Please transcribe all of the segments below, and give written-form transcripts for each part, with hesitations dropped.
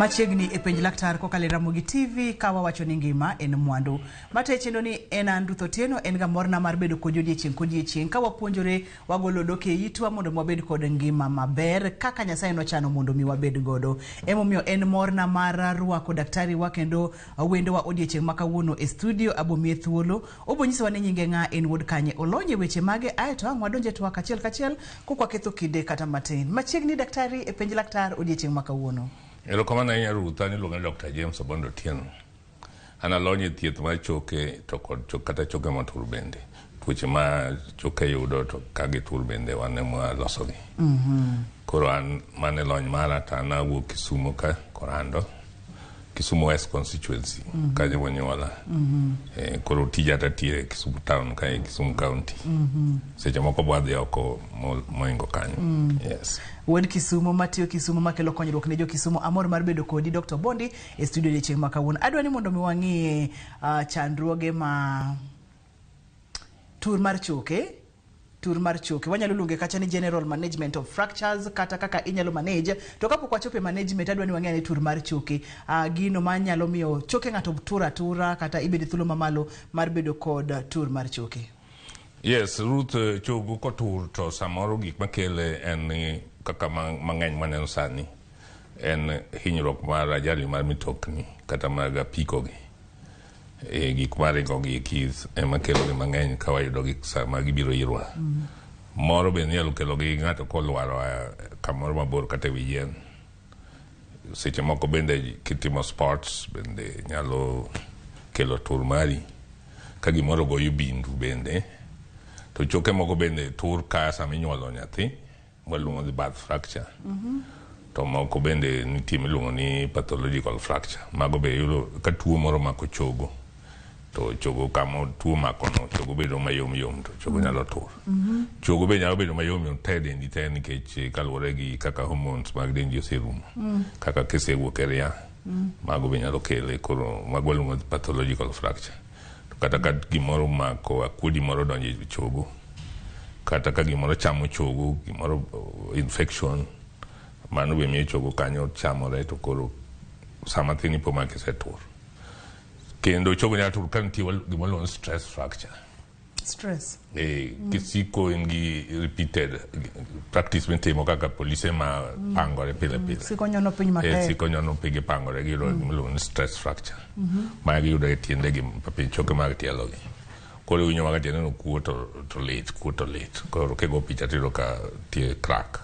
Machiegni e penj laktar kokalo e Ramogi TV ka wawacho ni ngima en mwandu. Mate chenro ni en an Ruth Otieno, en ga morna mar bedo kodi odiechieng' kodiechieng' ka wapuonjore wagolo odok e itwa mondo mi wabed kod ngima maber kaka Nyasaye nochano mondo mi wabed godo. Emomiyo en morna mar rwako daktari wa kendo wendowa odiechieng' ma kawuono e studio abomiye thuolo. Obo nyisowa ni nyinge ng'a, en wuod kanye, olony e weche mage, aeto ang' wadonj e twak achiel kachiel kok waketho kinde kata matin. Machiegni daktari e penj laktar odiechieng' ma kawuono. Erokamano ahinya Ruth, an iluonga ni Dr. James Obondo Otieno. An alony e thieth mar choke to kod kata choke motur bende. Tuoche ma choke yudo to ka gitur bende wan ema walosogi. Koro an mano e lony mara to an awuok Kisumo ka Korando. Kisumu West constituency kanyo monyuola. Koro tija tatiyo e Kisumu town kae Kisumu county. Seche moko be wadhi oko moingo kanyo. Yes. Wuod Kisumo matiyo Kisumo makelo konyruok ne jo Kisumo. Amor mar bedo kodi Dr. Obondi e studio odiechieng' ma kawuono. Adwa ni mondo mi wang'iye chandruoge ma tur mar choke tur mar choke wanyalo luonge kacha ni general management of fractures kata kaka inyalo manage to kapok wachopo e management adwa ni wang'e ni tur mar choke gino manyalo miyo choke ng'ato tur atura kata ibedo e thuolo mamalo mar bedo kod tur mar choke. Yes, Ruth, chogo kotur to samoro gik makele en ni kaka mang'eny maneno sani en hinyruok mar ajali mar mitokni kata mag apiko gi. Gik maringo gi eki ema kelo gi mang'eny ka wayudo gi sama gibiro irwa. Moro be inyalo kelo gi ng'ato kolwaro kamoro mabor kata e wi yien. Seche moko bende kitimo sports bende nyalo kelo tur mari. Ka gimoro ogoyi bindu bende. To choke moko bende tur ka sama inyuolo nyathi waluongo ni birth fracture. To moko bende nitie miluongo ni pathological fracture. Mago be yudo ka tuo moro omako chogo to chogo kama tuo omakono chogo bedo mayom yom to chogo nyalo tur. Chogo be nyalo bedo mayom yom te e dendi te nikech kaluwore gi kaka hormones mag dendi oserumo. Kaka kisewuok e ria mago be nyalo kele koro mago waluongo ni pathological fracture. To kata ka gimoro omako akuodi moro odonjo e chogo kata ka gimoro chamo chogo gimoro infection mano be miyo chogo kanyo chamore to koro sama thin ipo ma kisetur. Kendo chogo nyalo tur ka nitie gima iluongo ni stress fracture. Stress. Kisiko in gi repeated practice mitimo kaka polise ma pangore pile pile. Siko nyono piny matek. Siko nyono piny gipangore giyudo gima iluongo ni stress fracture. Ma giyudo e tiendegi piny choke mag tielogi. Koro iwinjo ma ka tiende no kuo to lit, kuo to lit. Koro kigo picha tiyudo ka tie crack.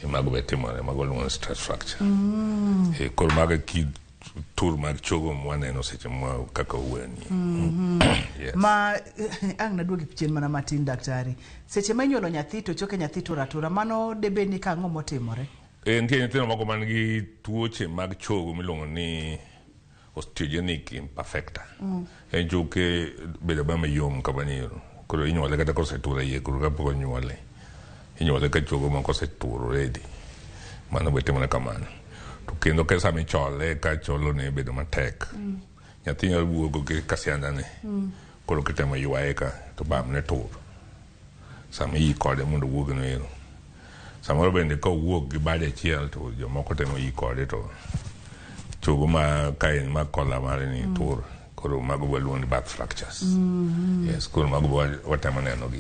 Mago be timore, mago iluongo ni stress fracture. Koro mago e kit tur mag chogo mwaneno seche ma kaka owuoyoni. Yes. Ma ang' naduogi chien mana matin daktari. Seche ma inyuolo nyathi to choke nyathi tur atura, mano debed ni ka ang'o motimore? Nitie nyithindo moko man gi tuoche mag chogo miluongo ni osteogenic imperfecta. En choke bedo abedo mayom kama ni ero. Koro inyuole kata kosetur e iye koro kapok onyuole. Inyuole ka chogo moko osetur already. Mano be timore kamano. To kendo ka sama ichole ka cholo ne bedo matek. Nyathi nyalo wuogo gi kasianda ne. Koro kitemo ywaye ka to bam ne tur. Sama iyi kode mondo owuog no ero. Samoro bende ka owuok gi bade achiel to jomoko temo yi kode to chogo ma ka en ma kola mare ni tur. Koro mago waluongo ni birth fractures. Yes, koro mago watemo neno gi.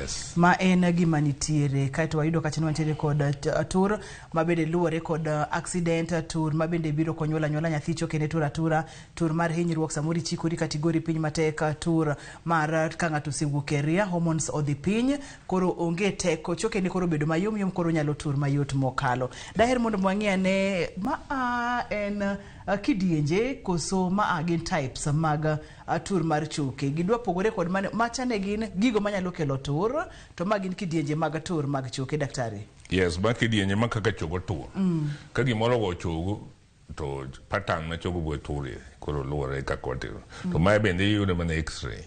Yes. Ma en gima nitiere. Kaeto wayudo kacha ni wantiere kod tur ma bende luwore kod accident, tur ma bende biro konyuol anyuola nyathi chokene tur atura, tur mar hinyruok samoro ichikori kata igori piny matek, tur mar ka ng'ato osewuok e ria, hormones odhi piny, koro onge teko, chokene koro obedo mayom yom, koro onyalo tur mayot mokalo. Daher mondo wang'i ane ma a en kidienje koso ma a gin types mag tur mar choke. Gidwa pogore kod mane macha ne gin gigo manyalo kelo tur, to ma gin kidienje mag tur mag choke daktari. Yes, ma kidienje ma kaka chogo tur. Ka gimoro ogo chogo to pattern ma chogo biro turie koro luwore kaka watimo. To mae bende iyudo mana x-ray.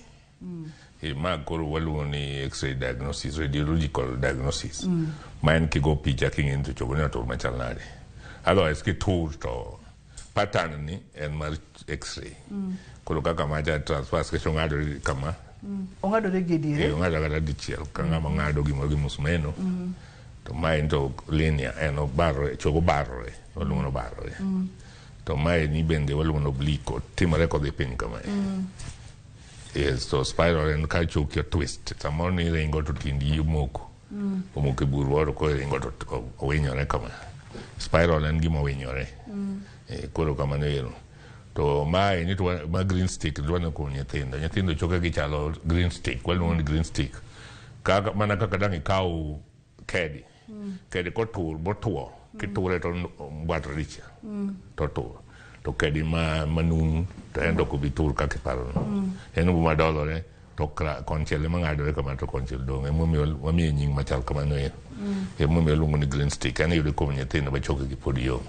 Ma koro waluongo ni x-ray diagnosis, radiological diagnosis. Ma en kigo picha king'e ni to chogo ni otur machal nade. Otherwise kitur to pattern ni en mar x-ray. Koro kaka macha transverse nikech ong'adore kama. Ong'adore gi diere. Ong'adore kata dichiel ka ng'ama ng'ado gimoro gi musmeno. To mae to linear, en obarore, chogo barore, waluongo ni obarore. To mae ni bende waluongo ni oblique, otimore kodhi piny kamae. Yes, to spiral en ka choki o twist. Samoro ni ringo to tiendi omoko. Omoko e bur moro koro iringo to owinyore kama. Spiral en gima owinyore. Koro kamano ero. To mae ni to ma green stick dwa kuom nyithindo. Nyithindo choke gi chalo green stick, waluongo ni green stick. Kaka mana kaka dang' ikaw kedi. Kedi kotur botuo, kiture to mbwatore dichiel. To tur. To kedi ma manumu to en to ok obi tur kaka iparo no. En obo madolore to konchiel ema ng'adore kama to konchiel dong'. Emomiyo wamiye nying machal kamano ero. Emomiyo waluongo ni green stick. En iyude kuom nyithindo ma chokegi pod yom.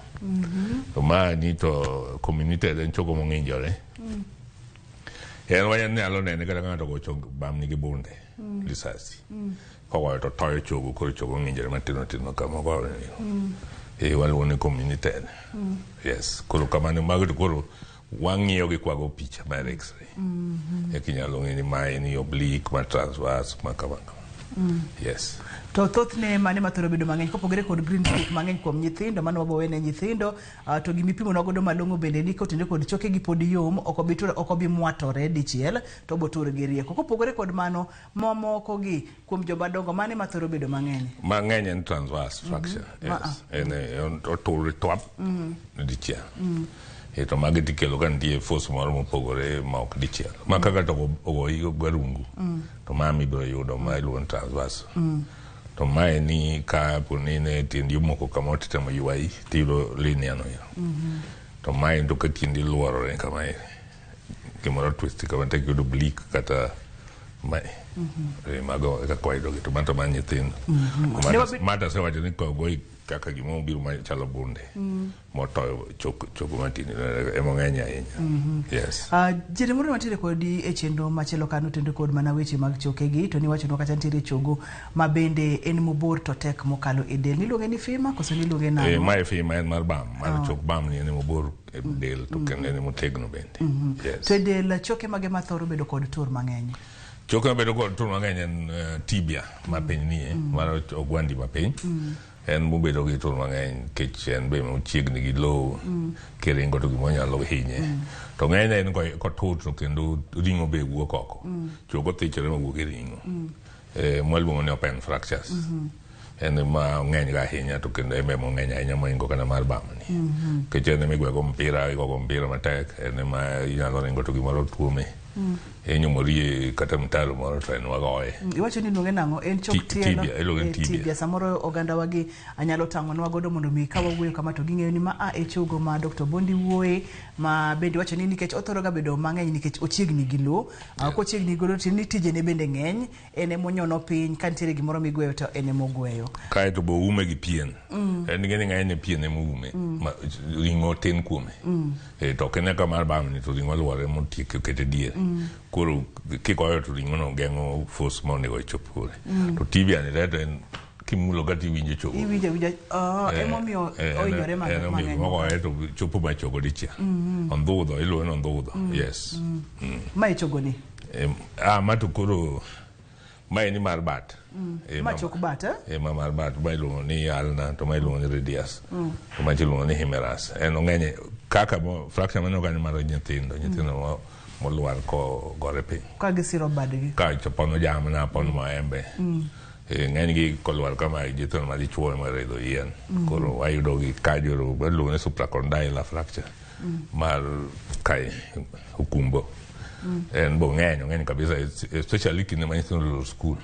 To ma ni to comminuted en chogo mong'injore. En wanyalo nene kata ka ng'ato ogo chong bamni gi bunde, lisasi. Kogoyo to toyo chogo, koro chogo ng'injore matindo tindo kama ogoyo. Waluongo ni comminuted. Yes, koro kamano mago to koro wang'iyo gi kwago picha mar x-ray. Eka inyalo ng'e ni mae ni oblique, ma transverse, ma kama kama. Yes. To thothne mane mathoro bedo mang'eny kopogore kod green stick mang'eny kuom nyithindo mano wabo wene nyithindo to gimipimo nwa godo malong'o bende ni kotenore kod choke gi pod yom ok obi tur ok obi mwatore dichiel to obo tur gi rieko. Kopogore kod mano mamoko gi kuom joma dongo mane mathoro bedo mang'eny? Mang'eny en transverse fracture. Yes. En otur twap dichiel. To magi tikelo ka nitie force moro mopogore ma ok dichiel. Ma kaka to ogoyi garungu to ma mibiro yudo ma iluongo ni transverse. To mae ni ka po ni ne tiendi omoko kamoro titemo ywayi tiyudo linear no ero. To mae to ka tiendi luorore kamae gimoro twist kama tek yudo oblique kata mae. Mago e kaka wayudogi to mato mar nyithindo. Mata asewacho ni kogoyi kaka gima obiro machalo bunde motoyo chogo matin ema ng'eny ahinya. Yes. Jere moro mantiere kodi e chenro machielo kanyo tenore kod mana weche mag chokegi to niwachonwa kata nitiere chogo ma bende en mobor to tek mokalo e del. Niluonge ni femur koso niluonge nang'o? Mae femur en mar bam, mar chok bam ni en mobor e del to kendo en motegno bende. Yes. To e del choke mage mathoro bedo kod tur mang'eny? Choke mabedo kod tur mang'eny en tibia mapiny nie, mar ogwandi mapiny. En mobedo gi tur mang'eny nikech en be ochiegni gi lowo, kiringo to gimoro nyalo hinye. To ng'enyne en kotur to kendo ring'o be wuok oko. Chogo thichore mawuok e ring'o. Mwaluongo ni open fractures. En ma ng'eny ga ahinya to kendo en be mong'eny ahinya mohingo kata mar bamni. Nikech en ema igwego mpira, igogo mpira matek, en ema inyalo ringo to gimoro tuome. Inyumori e kata mtaro moro to en wagoye. Iwacho ni iluonge nang'o? En chok tielo? Tibia, iluonge ni tibia. Tibia. Samoro oganda wagi anyalo tang'onwa godo mondo mi ka wawuoyo kama to ging'eyo ni ma a e chogo ma Dr. Bondi wuoye ma bende iwacho ni nikech othoro ga bedo mang'eny nikech ochiegni gi lowo. Kochiegni gi lowo tiende ni tijene bende ng'eny, en emonyono piny ka nitiere gimoro migweyo to en emogweyo. Kaeto bo ume gi pien. En ng'eny ng'eny pien ema oume. Ma ring'o tin kuome. To ok en kaka mar bamni to ring'o luore motiek okete diere. Koro kigoyo to ring'o no geng'o force ma onego ochop kure. To tibia ni to en kimulo kata iwinjo chogo. Iwinjo awinja, emomiyo ohinyore mang'eny. Mogoye to chopo machogo dichiel. Ondhudho, iluonge ni ondhudho. Yes. Ma e chogoni? Ma to koro mae ni mar bat. Ma chok bat, eh? Ma mar bat, ma iluongo ni ulna, to ma iluongo ni radius. To machielo iluongo ni humerus. En ong'eny kaka fracture mane oganyo mar nyithindo, nyithindo molwar kogore piny. Ka gisiro badgi. Ka pono jamna, pono maembe. Ng'enygi kolwar kama nyithindo ma dichuo ema ridho yien. Koro wayudo gi kajoro, iluongo ni supracondylar fracture mar kae okumbo. En bo ng'eny, ong'eny kabisa, especially kinde ma nyithindo oloro skul.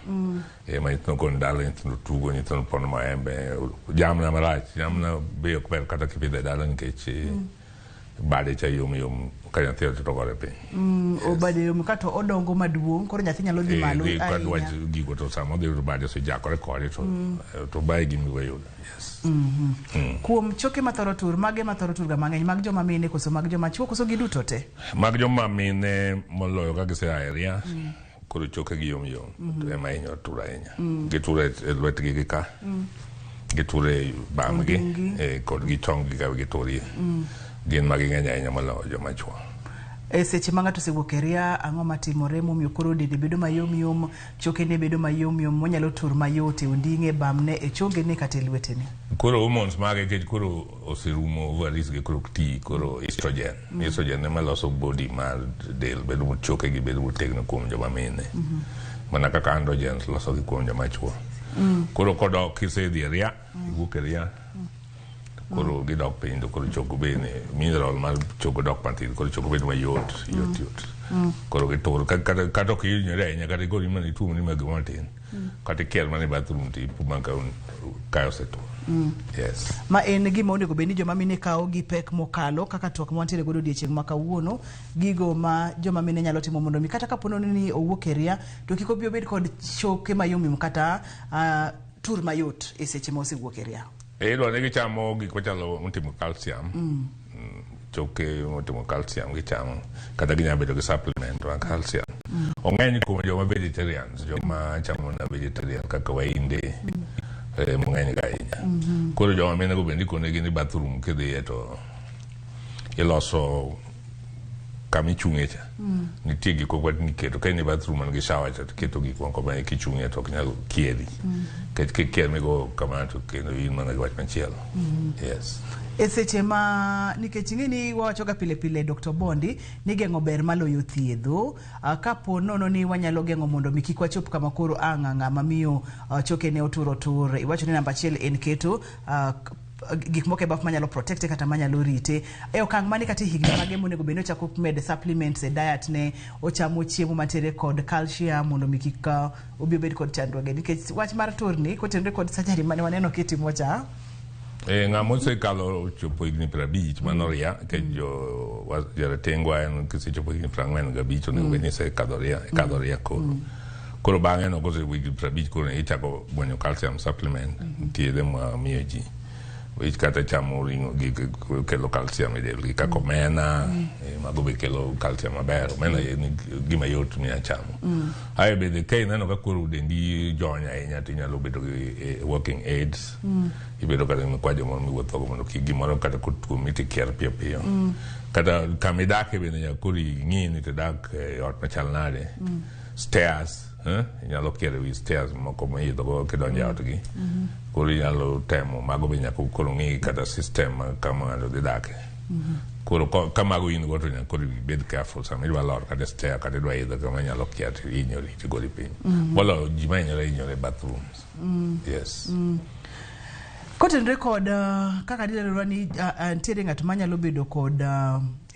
Ma nyithindo kon dala, nyithindo tugo, nyithindo pono maembe, jamna marach, jamna be ok ber kata kipidho e dala nikech bade cha yom yom ka nyathi to gore piny. Obade yom kato odongo maduong', koro nyathi nyalo dhi malo Dhi ka ahinya. dwa gigo to sama odhi yudo bade osejakore kode to bae gima iwe yudo. Yes. Kuom choke mathoro tur, mage mathoro tur ga mang'eny, mag joma mine koso mag joma chuo koso giduto te? Mag joma mine moloyo ka gisea e ria, koro choke gi yom yom, to ema hinyo tur ahinya. Gitur e lwetgi gi ka, gitur e bamgi, kod gi chonggi ka giturie. Gin ma ging'eny ahinya moloyo joma chuo. E seche ma ng'ato osewuok e ria, ang'o matimore momiyo koro dende bedo mayom yom, chokene bedo mayom yom, monyalo tur mayot e onding'e, bamne, e chongene kata e lwetene? Koro hormones mage nikech koro oserumo ovaries gi koro ok ti koro estrogen. Estrogen ema loso body mar del bedo choke gi bedo motegno kuom joma mine. Mana kaka androgens loso gi kuom joma chuo. Koro kodok kisedhi e ria, iwuok e ria, koro gidok piny to koro chogo bende mineral mar chogo dok matin koro chogo bedo mayot yot yot. Koro gitur kata ok ihinyori ahinya kata igori mana ituomri mana gimoro matin. Kata ikier mana e bathroom to ipo mana ka osetur. Yes. Ma en gima onego bed ni joma mine kawo gi pek mokalo kaka twak ma wantiere godo odiechieng' ma kawuono, gigo ma joma mine nyalo timo mondo mi kata kapo ni owuok e ria to kik obi obed kod choke mayomyom kata tur mayot e seche ma osewuok e ria. Idwa ni gichamo gik machalo motimo calcium. Choke motimo calcium gichamo kata ginyalo bedo gi supplement mag calcium. Ong'eny kuom joma vegetarians, joma chamo na vegetarian kaka wainde mong'eny ga ahinya. Koro joma mine go bende ikonegi ni bathroom kidhiye to iloso kama ichung'e cha. Nitie gik moko miketo ka in e bathroom man gi shower cha tiketo gik moko ma kichung'e to ok nyal kieri. Nikech kikier migo kamano to kendo in mana gi wach machielo. Yes. E seche ma nikech ing'e ni wawacho ga pile pile Dr. Bondi ni geng'o ber maloyo thiedho. Kapo nono ni wanyalo geng'o mondo mi kik wachop kama koro ang' ng'ama miyo chokene otur otur. Iwacho ni namba achiel en keto gik moko e baf manyalo protect kata manyalo rite. E okang' mane kata e higni mage monego bed ni ochako med supplements e diet ne, ochamo chiemo mantiere kod calcium mondo mi kik obi obed kod chandruoge. Nikech wach mar turni kotenore kod surgery mane waneno kitimo cha. Ng'ama osekalo chopo higni 50 mano ria nikech jo jaratengwa en kisechopo higni 45 onego bed ni isekadho ria ikadho ria koro. Koro bang'e no kose higni 50 koro ichako gwenyo calcium supplement nitie ma miyo ji. Ich kata chamo ring'o gi kelo calcium e del gi kaka omena, mago be kelo calcium maber. Omena en gima yot minya chamo. Ae bende ka ineno ka koro dendi jony ahinya to inyalo bedo gi walking aids. Ibedo kata gi mikwajo moro miwuothogo mondo kik gimoro kata kotuomi tikier piyo piyo. Kata kama idake bende nyaka koro ing'i ni to idak e ot machal nade. Stairs, inyalo kier ewi stairs moko miidhogo kidonjo e odgi. Koro inyalo temo mago be nyaka koro ng'i kata system ma kama ng'ato dhi dake. Koro ka mago in go to nyaka koro ibed careful sama idwa lor kata stair kata idwa idho kama inyalo kier to ihinyori tigori piny. Moloyo ji mahinyore hinyore e bathrooms. Yes. Kotenore kod kaka dileronwa ni nitiere ng'at manyalo bedo kod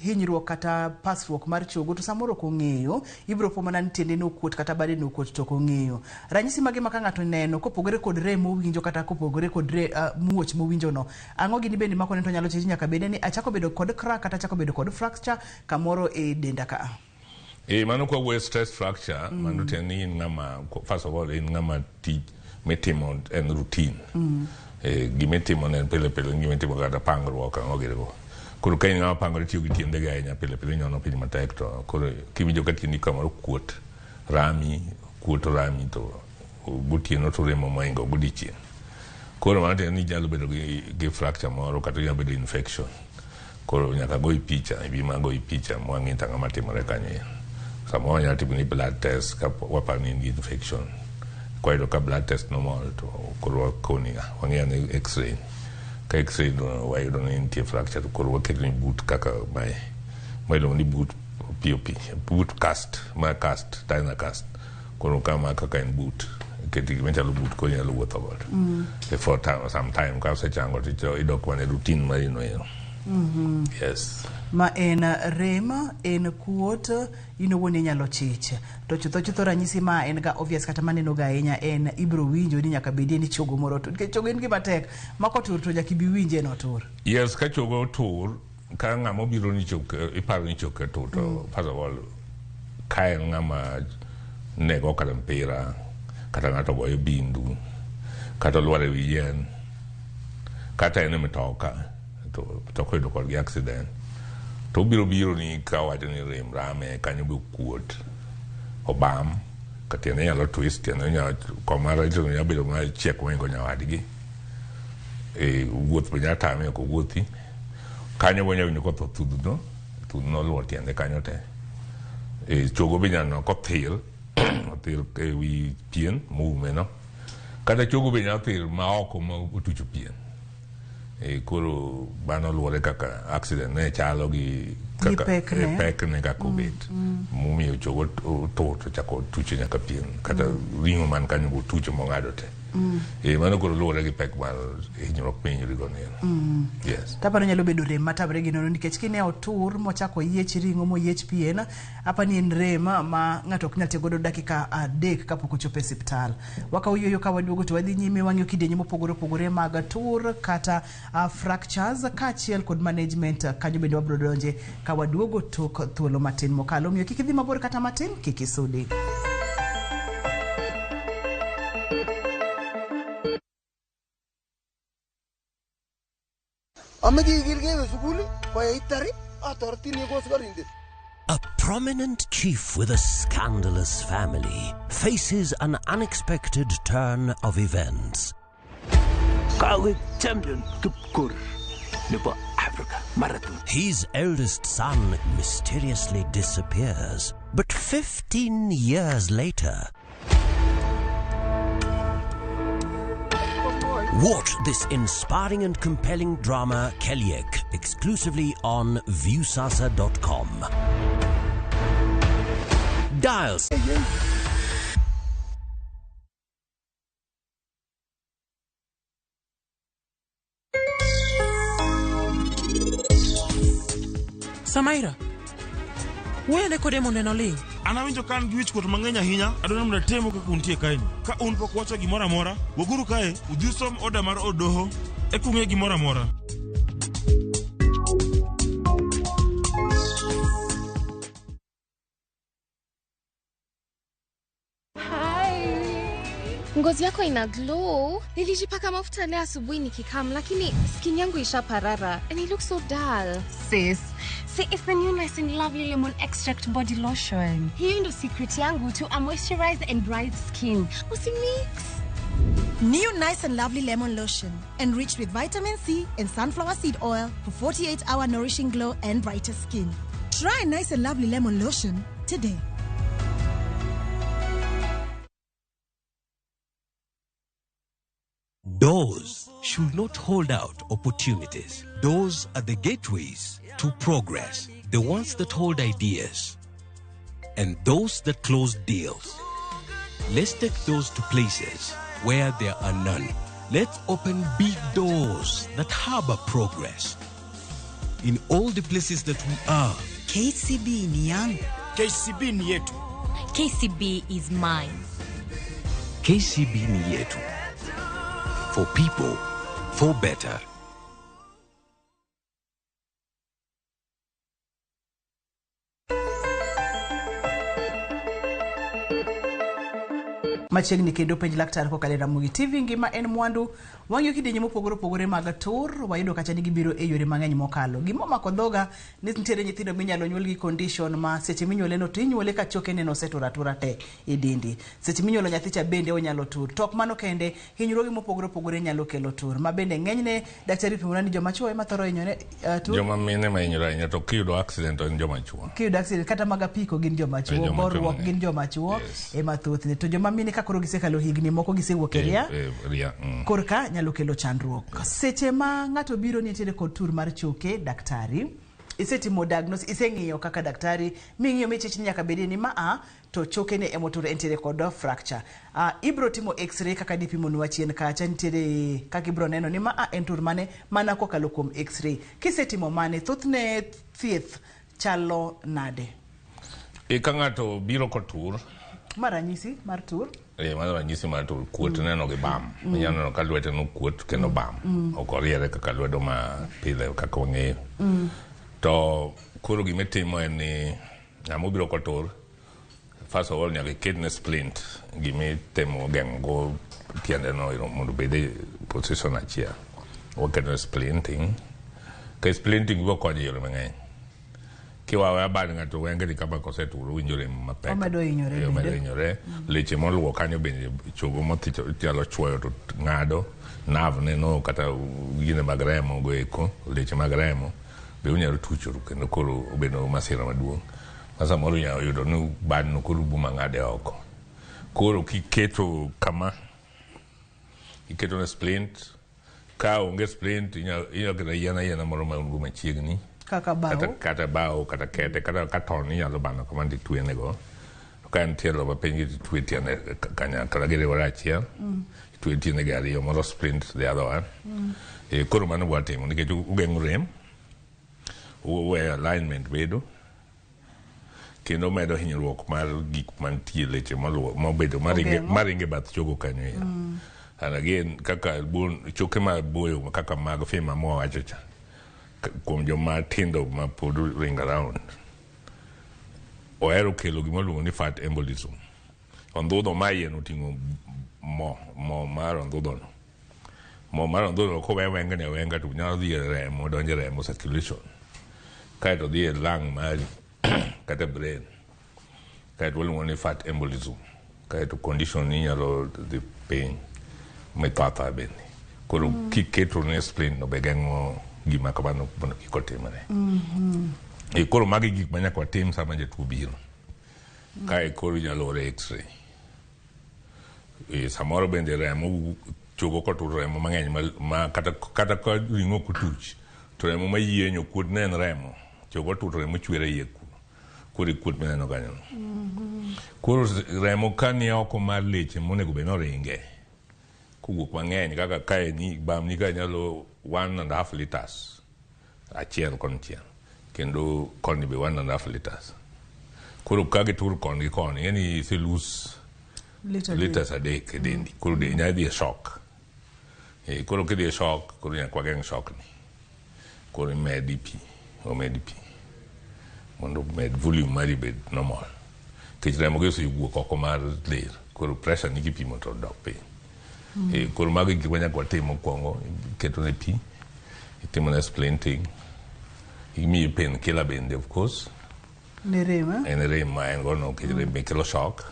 hinyruok kata pasruok mar chogo to samoro ok ong'eyo, ibiro po mana ni tiende nokuot kata bade nokuot to ok ong'eyo. Ranyisi mage ma ka ng'ato oneno kopogore kod rem mowinjo kata kopogore kod muoch mowinjo no, ang'o gini bende makone to nyalo chich nyaka bede ni achako bedo kod crack kata achako bedo kod fracture kamoro e denda ka. Mano kwa wuoyo stress fracture, mano tiende ni in ng'ama, first of all, in ng'ama tich mitimo en routine. Gima itimo ne en pile pile, gima itimo kata pangruok ang'o gini go. Koro ka in ng'ama pangore tiyo gi tiendegi ahinya pile pile inyono piny matek to koro kiwinjo ka tiendi kamoro kuot rami, kuot rami to gotieno to remo mohingo godiochieng'. Koro mano tiende ni inyalo bedo gi fracture moro kata inyalo bedo infection. Koro nyaka goyi picha, ibi ma goyi picha mwang'i to ang'o matimore kanyo. Samoro wanyalo timo ni blood test ka waparo ni in gi infection. Kwayudo ka blood test normal to koro wakoni wang'iyo ni x-ray. Ka x-ray no wayudo ni nitie fracture to koro waketo ni boot kaka mae. Ma iluongo ni boot POP, boot cast, ma cast, Dynacast. Koro kama kaka en boot, iketi gima chalo boot koro inyalo wuotho godo. For time, some time ka osechango to idok mana e routine mari no ero. Yes. Ma en rem, en kuot, in owuon inyalo chich. To chutho chutho ranyisi ma en ga obvious kata maneno ga ahinya en ibiro winjo ni nyaka bedie ni chogo moro otur. Nikech chogo en gima tek, ma kotur to nyaka ibi winje ni otur. Yes, ka chogo otur, ka ng'ama obiro ni choke, iparo ni choke otur to first of all, ka en ng'ama nego kata mpira, kata ng'ato goyo bindu, kata olwar ewi yien, kata en e mtoka, to mtoka oyudo kodgi accident, to obiro biro ni ka owacho ni rem rame, kanyo be okuot, obam, ka tiende nyalo twist, tiende nyalo, koma rach nyalo bedo machiek mohingo nyawadgi. Wuoth be nyalo tame ok owuothi. Kanyo be onyalo winjo kotho thudhno, Thuno noluwo tiende kanyo te. E, chogo be nyalo neno kothir, othir e wi pien moume no. Kata chogo be nyalo thir ma oko ma otucho pien. E, koro mano luwore kaka accident ne chalo gi kaka pekne. e, pekne kaka obet. Momiyo chogo otur to chako tucho nyaka pien kata ring'o man kanyo go otucho mong'ado te. E, mano koro luwore gi pek mar hinyruok mihinyori go neno. Yes. Taparo nyalo bedo rem matamre gi nono nikech kine otur mochako yiech ring'o moyiech pien, apa ni en rem ma ng'ato ok nyal tiyo godo dakika 3 kapok ochopo e siptal. Wakawo yueyo ka waduogo to wadhi nyime wang'iyo kidienje mopogore opogore mag tur kata fractures kaachiel kod management kanyo bende wabiro donje ka waduogo tok thuolo matin mokalo. Omiyo kik idhi mabor kata matin, kik isudi. Ameche ikilgei iwe sukul koyeitar atoretin iku asikarindet. A prominent chief with a scandalous family faces an unexpected turn of events. Kakoek champion Kipkorir nebo Africa Marathon. His eldest son mysteriously disappears, but 15 years later, watch this inspiring and compelling drama Kelyek exclusively on Viusasa.com. Dial Samaira, wene kode mondo en oling'. An awinjo ka an gi wichkuot mang'eny ahinya, adwaro ni mondo atemu kaka untie kaeni. Ka un pok wacho gimoro amora, wuoguru kae, udhi usom oda mar od doho, eka ung'e gimoro amora. Hi. Ngozi yako ina glow. Nilijipaka mafuta leo asubuhi nikikam, lakini skin yangu ishaparara and it looks so dull. Sis, see, it's the new Nice and Lovely Lemon Extract Body Lotion. Hiyo ndo secret yangu to a moisturized and bright skin. Usimix. New Nice and Lovely Lemon Lotion, enriched with vitamin C and sunflower seed oil for 48-hour nourishing glow and brighter skin. Try Nice and Lovely Lemon Lotion today. Doors should not hold out opportunities. Doors are the gateways to progress, the ones that hold ideas, and those that close deals. Let's take those to places where there are none. Let's open big doors that harbor progress. In all the places that we are, KCB ni yangu. KCB ni yetu. KCB is mine. KCB ni yetu. For people, for better. Machiegni kendo penj laktar kokalo e Ramogi TV ngima en mwandu. Wang'iyo kidienje mopogore opogore mag tur, wayudo kacha ni gibiro e yore mang'eny mokalo. Gima omako dhoga ni nitiere nyithindo minyalo nyuol gi condition ma seche minyuole no to inyuole ka chokene no osetur atura te e dendi. Seche minyuolo nyathi cha bende onyalo tur. To ok mano kende, hinyruoge mopogore opogore nyalo kelo tur. Ma bende ng'enyne daktari pimona ni joma chuo ema thoro hinyore tur. Joma mine ma hinyore ahinya to kiyudo accident to en joma chuo. Kiyudo accident kata mag apiko gin joma chuo, joma chuo goruok mang'eny. gin joma chuo Yes. ema thothne. To joma mine ka koro gisekalo higni moko gisewuok e ria, Ria. korka nyalo kelo chandruok. Seche ma ng'ato biro ni nitiere kod tur mar choke, daktari, isetimo diagnosis, iseng'iyo kaka daktari, ming'iyo michich ni nyaka bedie ni ma a to chokene emotur entiere kod fracture. Ibro timo x-ray kaka nipimonwa chien kacha, nitiere kaka ibro neno ni ma a en tur mane mana kokalo kuom x-ray. Kisetimo mane, thothne thieth chalo nade? E, ka ng'ato biro kotur, Ma ranyisi mar tur? Mano ranyisi mar tur, kuot neno gi bam. Inyalo neno ka lwete no kuot kendo bam. Ok oriere kaka lwedo ma pile kaka wang'eyo. To koro gima itimo en ni ng'ama obiro kotur, first of all nyaka iketne splint, gima itemo geng'o go tiende no mondo obed e position achiel. Waketo splinting. Ka splinting biro konyo e yore mang'eny. Kiwawe bad ng'ato wengeni kama kosetur owinjo rem mapek. Omedo hinyore Omedo bende. hinyore. Leche moluwo kanyo bende chogo mothicho nyalo chuoyo to ng'ado. Nerve ne no kata gine mag remo go eko, leche mag remo. Be unyalo tuchoru kendo koro obedo masira maduong'. Ma samoro inyalo yudo ni badno koro buma ng'ade oko. Koro kiketo kama, iketo ne splint, ka onge splint inyalo keto yien ayiena moro ma un go machiegni. Kaka bao. Kata bao, kata kete, kata katon inyalo bano kama titwene go. To ka en tielo mapiny gi titwe tiende kanyakla giriwore achiel. Itwe tiende gi ariyo, moro splint the other one. Koro mano watimo nikech ugeng'o rem, uweyo alignment bedo, kendo medo hinyruok mar gik mantie leche mobedo maringe bath chogo kanyo ya. And again, kaka choke maboyo kaka mag fima mwawacho cha, kuom joma tindo ma pod ring around, ohero kelo gima iluongo ni fat embolism. Ondhudho ma iye no oting'o mo mar ondhudho no. Mo mar ondhudho no kowe wengni awenga to nyalo dhi e remo, donjo e remo circulation. Kaeto dhi e lung mari kata brain. Kaeto waluongo ni fat embolism. Kaeto condition ni nyalo dhi piny mitho athoa bende. Koro kiketo ne splint no be geng'o gima kamano mondo kik otimre. Koro magi gik ma nyaka watim sama jatuo biro. Kae koro inyalo ore x-ray. Samoro bende remo chogo kotur remo mang'eny ma kata ka ring'o ok otuch to remo mayienyo kuot ne en remo. Chogo otur remo chwer e iye kuno. Koro ikuot mineno kanyo no. Koro remo ka ni oko mar leche monego bed ni oringe kowuok mang'eny kaka kae ni bamni ka nyalo 1.5 liters achiel konchiel kendo koni be 1.5 liters. Koro ka gitur koni gi koni, ing'e ni ise lose liters adek e dendi. Koro dendi nyalo dhi e shock. Koro kidhi e shock, koro nyaka wageng' shock ni. Koro imedi pi, omedi pi mondo omed volume mari bed normal. Nikech remo gi osewuok oko mar del, koro pressure ni kipimo to dok piny. Koro mago e gik ma nyaka watim mokwongo, iketo ne pi, itimo ne splinting, imiye painkiller bende of course. Ne rem, eh? En rem ma en go no, nikech rem be kelo shock.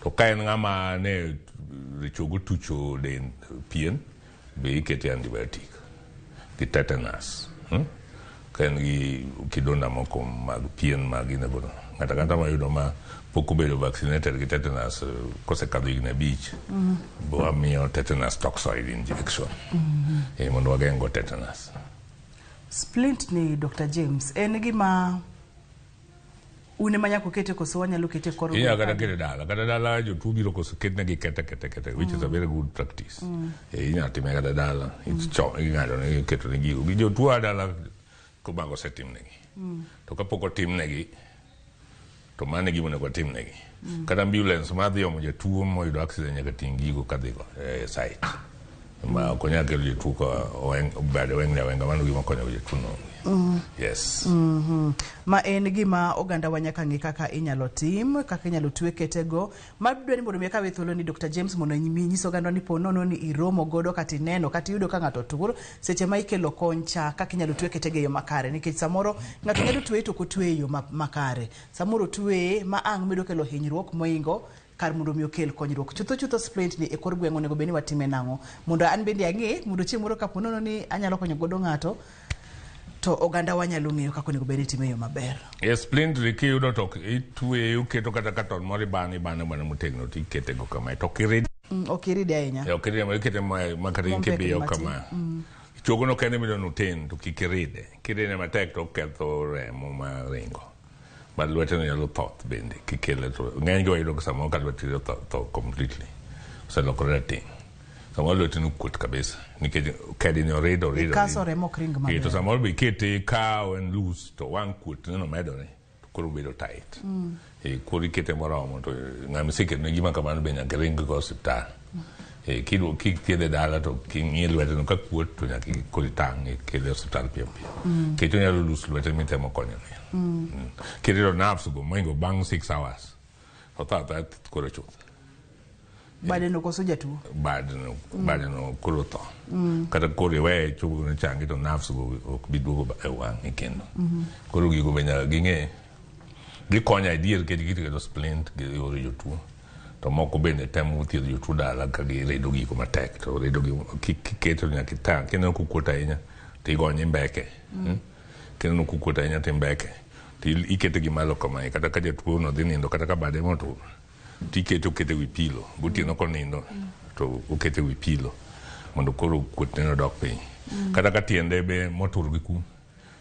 To ka en ng'ama ne chogo tucho den pien, be ikete antibiotic gi tetanus. Ka en gi kidonda moko mag pien mag gine godo. Ng'ato ang'ata mayudo ma pok obedo vaccinated gi tetanus kosekadho higni 5, bo wamiyo tetanus toxoid injection. Mondo wageng' go tetanus. Splint ni Dr. James, en gima un ema nyaka ukete koso wanyalo kete e kor Inyalo gweng' kata ka? kete dala, kata dala jotuo biro koso ketnegi kete kete kete, which is a very good practice. Inyalo time kata dala, ing'ado negi, iketo ne gigo. Gi jotuo a dala komago osetimnegi. To kapok otimnegi, to mano e gima onego otimnegi. Kata ambulance madhi omo jatuo moyudo accident nyaka ting' gigo kadhi go e site. Ma ok onyal kelo jatuo ka bade wengni awenga, mano gima konyo jatuo no. Yes. Ma en gima oganda wa nyaka ng'e kaka inyalo tim, kaka inyalo twe ketego. Ma dwa ni mondo mi akawe thuolo ni Dr. James mondo nyis oganda ni po nono ni iromo godo kata ineno kata iyudo ka ng'ato tur seche ma ikelo kony cha kaka inyalo twe ketego e yo makare, nikech samoro ng'ato nyalo tweye to ok otweye e yo makare. Samoro otweye ma ang' medo kelo hinyruok moingo kar mondo mi okel konyruok. Chutho chutho splint ni e kor gweng' onego bed ni watime nang'o? Mondo an bende ang'e, mondo chieng' moro kapo nono ni anyalo konyo godo ng'ato, to oganda wa nyalo ng'eyo kaka onego bed ni itime e yo maber. E splint ni kiyudo to itweyo, iketo kata katon moro ibano, ibano mana motegno to ikete go kama. To ok irid. Ok iride ahinya. Ok iride, ikete ma kata in Mombekni kibiyo matin. kama. Chogo no kende midwa noten to kik iride. Kiride matek to oketho remo ma ringo. But lwete no nyalo thoth bende kikele to ng'eny gi wayudo ka samoro ka lwete tho completely. Oselokore rateng'. Samoro lwete no kuot kabisa nikech kedi ni orido, orido, Ikaso orido. remo ok ring maber. To samoro be ikete ka en loose to wang' kuot neno medore to koro obedo tight. Koro ikete moromo to ng'ama iseketone gima kamano be nyaka ring go osiptal. Kidwa kithiedhe dala to king'iyo lwete no ka kuot to nyaka koro itang' ikele osiptal piyo piyo. Nikech onyalo lose lwete mitemo konyone. Kirito nerves go moingo bang' 6 hours. Otho athoya koro chuth. Bade no koso jatuo? Bade no koro tho. Kata koro iweye chopo ne changi to nerves go ok bi duogo e wang'e kendo. Koro gigo be nyaka ging'e. Gikonyo adier nikech giketo splint gi oro jotuo. To moko bende temo thiedho jotuo dala ka giredo gigo matek. To redo gi kiketo nyaka itang'. Kineno kokuot ahinya to igonye mbeke. Kineno kokuot ahinya timbeke. To ikete gi malo kamae kata ka jatuo no dhi nindo kata ka bade motur tikete okete wi pilo gotieno konindo to okete wi pilo mondo koro kuotne no dok piny. Kata ka tiende be motur gi ku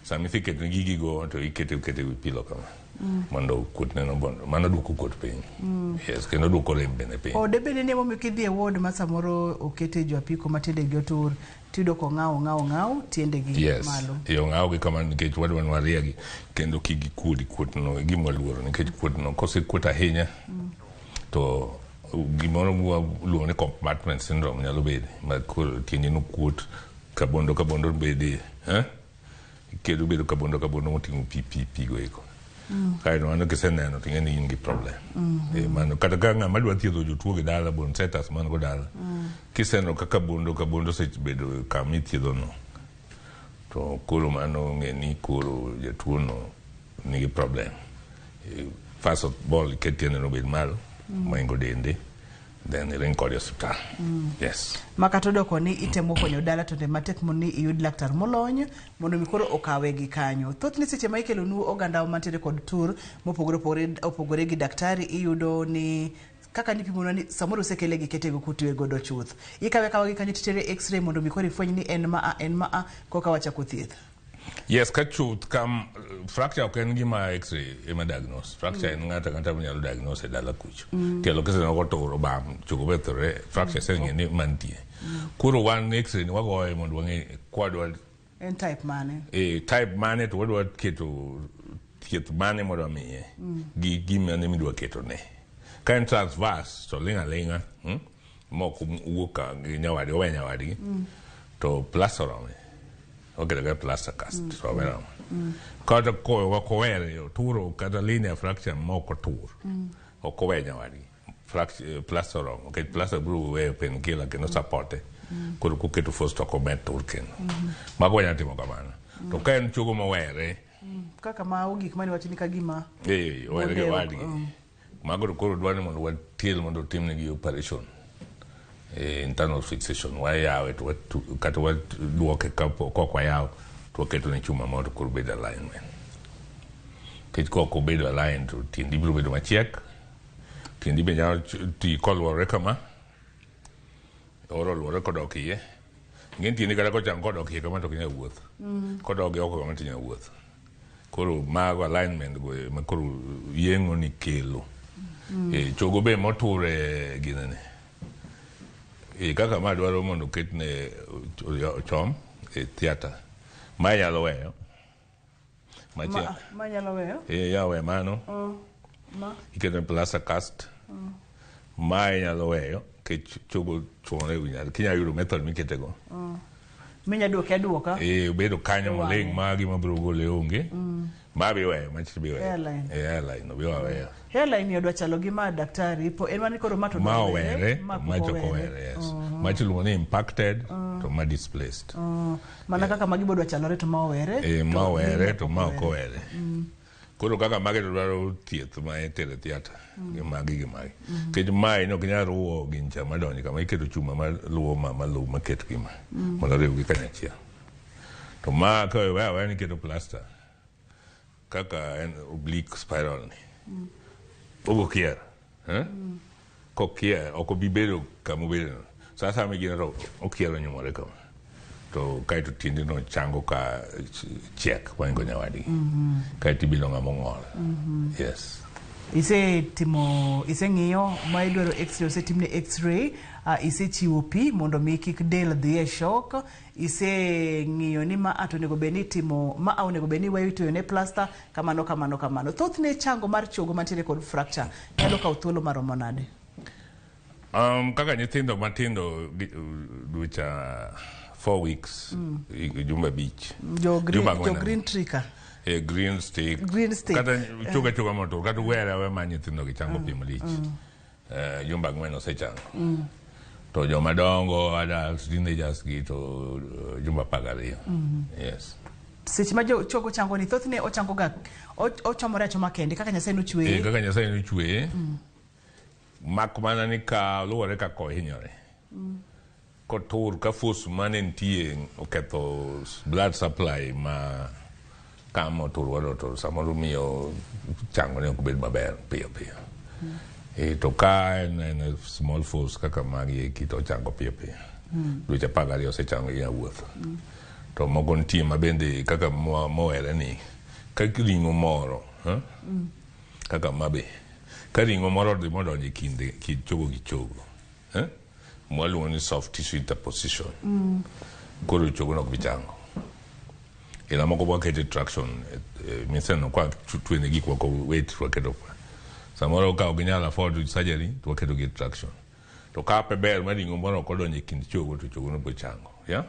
sama iseketone gigigo to ikete okete wi pilo kama mondo kuotne no bondo mano duoko kuot piny. Yes, kendo duoko rem bende piny. Ode bende ni emomiyo kidhi e ward ma samoro okete jo apiko ma tiendegi otur tiyudo kong'aw ong'aw ong'aw tiendegi Yes, malo. e ong'awgi kamano nikech wadwa ni wariegi kendo kik gikuodi kuotno e gima waluoro nikech kuotno kosekuot ahinya to gimoro mwaluongo ni compartment syndrome nyalo bede ma koro tiendi nokuot kabondo kabondo bede eh? Kendo bedo kabondo kabondo moting'o pi pi pi go eko kaeto mano kiseneno to ing'e ni in gi problem. Eh, mano kata ka ng'ama dwa thiedho jotuo gi dala bone setters man go dala kiseneno ka kabondo kabondo osebedo kama ithiedho no to koro mano ng'e ni koro jatuo no nigi problem. Eh, First of all iket tiende no obed malo moingo dende then iring kode e osiptal. Yes. Ma kata odoko ni itemo konyo dala to tem matek mondo ni iyud laktar molony mondo mi koro okawe gi kanyo. Thothne seche ma ikelonu oganda mantiere kod tur mopogore opogore opogore gi daktari iyudo ni kaka nipimonwa ni samoro osekele gi ketego kutwe godo chuth. Ikawe akawa gi kanyo titere x-ray mondo mi koro ifweny ni en ma a en ma a koka wachako thieth. Yes, ka chuth kam fracture ok en gima x-ray ema diagnose. Fracture en ng'ato ang'ata manyalo diagnose e dala kucho. Tielo kiseneno kotur obam, chogo bethore, fracture iseng'eyo ni mantie. Koro wan x-ray ni wagoye mondo wang'e kwadwa En type mane? e, type mane to wadwa keto thieth mane modwa miye gi gima ne midwa ketone. Ka en transverse to ling' aling'a mok wuok ka gi nyawadgi owe nyawadgi to plaster orome. Oketo ka plaster cast to owe romo. Kata kowere oturo kata linear fracture mok otur ok owe nyawadgi. Fracture, plaster oromo nikech plaster biro weyo painkiller kendo supporte. Koro koketo force to ok omed tur kendo. Mago wanyalo timo kamano. To ka en chogo mowere Kaka ma ogik mane wacho ni ka gima eh, owere gi Bonde ok- wadgi. Mago to koro dwaro ni mondo watiel mondo otimnegi operation. Eh, internal fixation wayawe to kata waduoke kok wayawo to waketone chuma moro to koro bedo alignment. Nikech kok obedo aligned to tiendi biro bedo machiek, tiendi be nyalo ti koluorore kama, oro oluorore kodok iye. Ing'e ni tiendi kata kochango kodok iye kama to ok inyal wuotho. Kodok gi oko kama to inyalo wuotho. Koro mago alignment go ema koro yeng'o ni kelo. Eh, chogo be motur e ginene. Eh, kaka ma dwaro mondo oketne chom e theatre. Ma inyalo weyo. Ma, ma nyalo weyo. Eh, ya we mano. Ma Iketo plaster cast. Ma inyalo weyo nikech chogo chuonore e wi nyal. Kinyalo yudo method miketego. Minya duoke aduoka. Eh, obedo kanyo E wang'e. moling' ma gima biro gole onge. Ma be iweyo, machi be iweyo. Hairline. Eh, hairline no be waweyo. Hairline ni odwa chalo gi ma daktari po en mani koro ma to Ma odwa owere, ma ma pok to ok owere, yes. Machi iluongo ni impacted to ma displaced. Mana kaka magi bodwa chalore to ma owere. Eh, ma to owere mine to pok ma ok owere. Koro kaka magi to dwaro thieth ma itere theatre gi magi gi magi. Nikech mae ne ok inyal ruwo gincha madonjo kama iketo chuma maluwo ma maluw maket gi ma mondo oriwgi kanyachiel. To ma ka iweyo aweya ni iketo plaster kaka en oblique spiral ni. Obo kier. Eh? Kokier ok obi bedo kama obedo no. Sa asaya migine to okiero nyumore kama. To kaeto tiendi no chango ka chiek moingo nyawadgi. Kaeto ibilo ng'ama ong'ol. Yes. Isetimo iseng'iyo ma idwaro x-ray osetimne x-ray isechiwo pi mondo mi kik del dhi e shock iseng'iyo ni ma a to onego bed ni itimo ma a onego bed ni iweyo itoyo ne plaster kamano kamano kamano thothne chango mar chogo mantiere kod fracture nyalo kawo thuolo maromo nade Kaka nyithindo matindo dweche 4 weeks, jumbe 5. Jo green, Jumbe 4 jo green tree ka E, green stick. Green stick. Kata chogo achoga motur, kata were awe ma nyithindo gi chango piyo malich. Eh, jumbe 4 osechango. To joma dongo, adults, teenagers gi to jumbe 12. Yes. Seche ma jo chogo chango ni thothne ochango ga ochomore achoma kende kaka Nyasaye nochweye. Eh, kaka Nyasaye nochweye. Mak mana ni ka luwore kaka ohinyore. Kotur ka force mane nitie oketho blood supply ma Kama otur wado to samoro miyo chango ne ok bed maber piyo piyo. To ka en small force kaka magi eki to chango piyo piyo. Dweche 12 osechango inya wuotho. To moko nitie ma bende kaka mowere ni ka ring'o moro kaka mabe ka ring'o moro odhi modonjo e kind chogo gi chogo mwaluongo ni soft tissue interposition koro chogo no ok bi chango. Ila moko wakete traction miseno kwa twene gik moko weight waketo samoro ka ok ginyal afford surgery to waketo gi traction. To ka pe ber ma ring'o moro ok odonjo e kind chogo to chogo no biro chango. Yeah?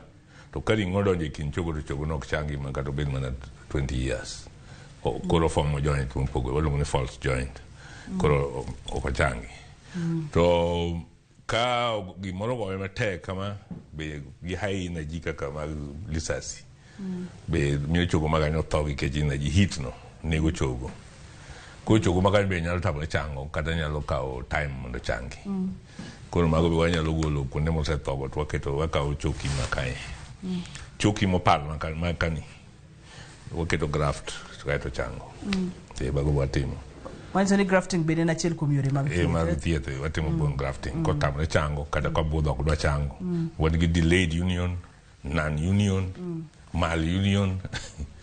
To ka ring'o odonjo e kind chogo to chogo no ok changi ma kata obed mana 20 years. Koro form joint mopogore waluongo ni false joint. Koro ok ochangi. To ka gimoro ogoye matek kama be gi high energy kaka mag lisasi be miyo chogo makanyo tho nikech energy heat no nego chogo. Koro chogo makanyo be nyalo tamore chango kata nyalo kawo time mondo ochangi. Koro mago be wanyalo golo kuonde mosethogo to waketo wakawo choki makae. Choki mopal makani waketo graft kaeto chango. Mago watimo. Manyiso ni grafting bende en achiel kuom yore mag thieth. Mag thieth watimo bone grafting. Kotamore chango kata ka budho ok dwa chango. Wan gi delayed union, non union, mal union.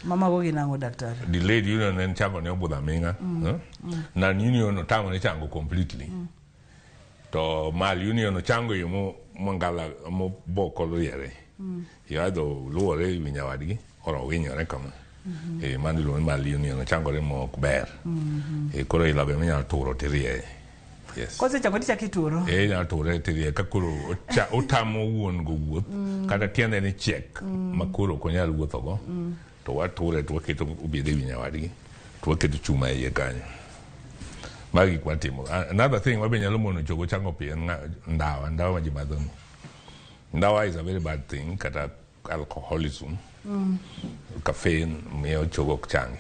Mamago gin ang'o daktari? Delayed union en chango ne obudho aming'a. Non union otamore chango completely. To mal union ochango e yo mongala moboko riere. Either luwore wi nyawadgi or owinyore kama. Mano iluongo ni mal union ochangore mok ber. Koro ila be minyalo turo tirieye. Yes. Kosechango tichako ituro. Inyalo ture tirieye ka koro otamo wuon go wuoth kata tiende ni chiek ma koro ok onyal wuothogo. To wature to waketo obed e wi nyawadgi to waketo chuma e iye kanyo. Magi gik watimo. Another thing mabe nyalo mono chogo chango piyo en ndawa ma ji madho ni. Ndawa is a very bad thing kata alcoholism. Caffeine miyo chogo ok changi.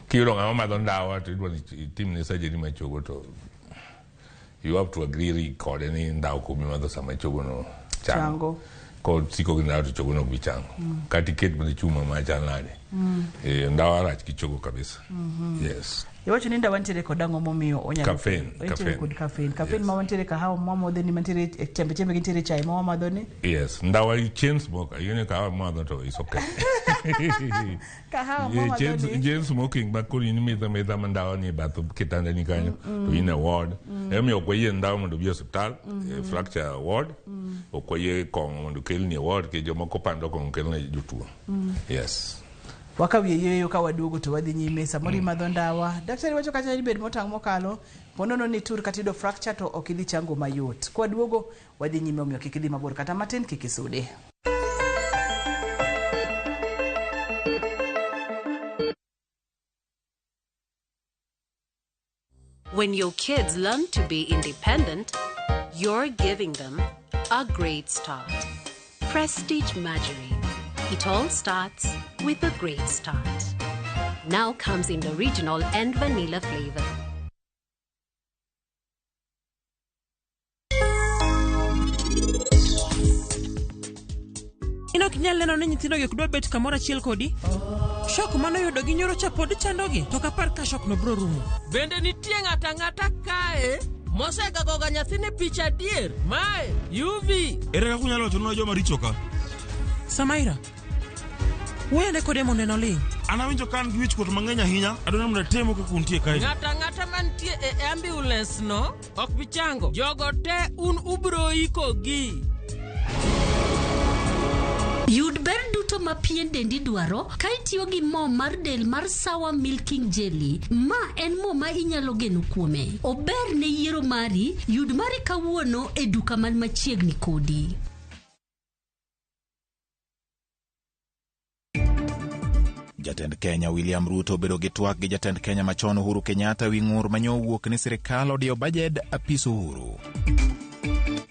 Kiyudo ng'ama madho ndawa to idwa ni itimne surgery mar chogo to you have to agree kode ni ndawa ok obi madho sama chogo no chango. Kod siko gi ndawa to chogo no ok bi chango. Kata iket mana chuma machal nade. Ndawa rach gi chogo kabisa. Yes. Iwacho ni ndawa nitiere kod ang'o momiyo onyalo Caffeine. Nitiere kod caffeine. Caffeine ma wantiere kahawa mwamadho ni mantiere chembe chembe gintiere chai ma wamadho ni. Yes, ndawa chain smoker. Yone kahawa mwadho to is okay. Kahawa mwamadho ni. Chain smoking ba koro in imetho ametha ma ndawa ni e bath kitanda ni kanyo to in e ward. Emomiyo ok wayie ndawa mondo obi e osiptal, fracture ward. Ok wayie kong'o mondo okelni e ward nikech jomoko pando kong'o kelne jotuo. Yes. Wakaw yweyo ka waduogo to wadhi nyime samoro imadho ndawa. Daktari wacho kacha ni bed motang' mokalo ponono ni tur kata iyudo fracture to ok idhi chango mayot. Kwaduogo wadhi nyime omiyo kik idhi mabor kata matin kik isude. When your kids learn to be independent, you're giving them a great start. Prestige Margarine. It all starts with a great start. Now comes in the original and vanilla flavor. In ok inyal neno ni nyithindogi ok dwa bet kamoro achiel kodi? Shok manoyudo gi nyoro cha pod chandogi, to ok apar ka shok no biro rumo. Bende nitie ng'ato ang'ata kae mosegagoga nyathine picha adier? Mae UV. Ere kaka unyalo wachonwa joma richo ka? Samaira, wuoyane kode mondo en oling'. An awinjo ka an gi wichkuot mang'eny ahinya. Adwaro ni mondo atemu kaka untie kae. Ng'ato ang'ata mantie e ambulance no ok bi chango. Jogo te un ubiro ikogi. Yud ber duto ma pien dendi dwaro ka itiyo gi mo mar del mar Sawa Milking Jelly. Ma en mo ma inyalo geno kuome. Ober ne yiero mari, yud mari kawuono e duka man machiegni kodi. Jatend Kenya William Ruto obedo gi twak gi jatend Kenya machon Uhuru Kenyatta wi ng'ur manyowuok ni sirikal odiyo bajed apis Uhuru.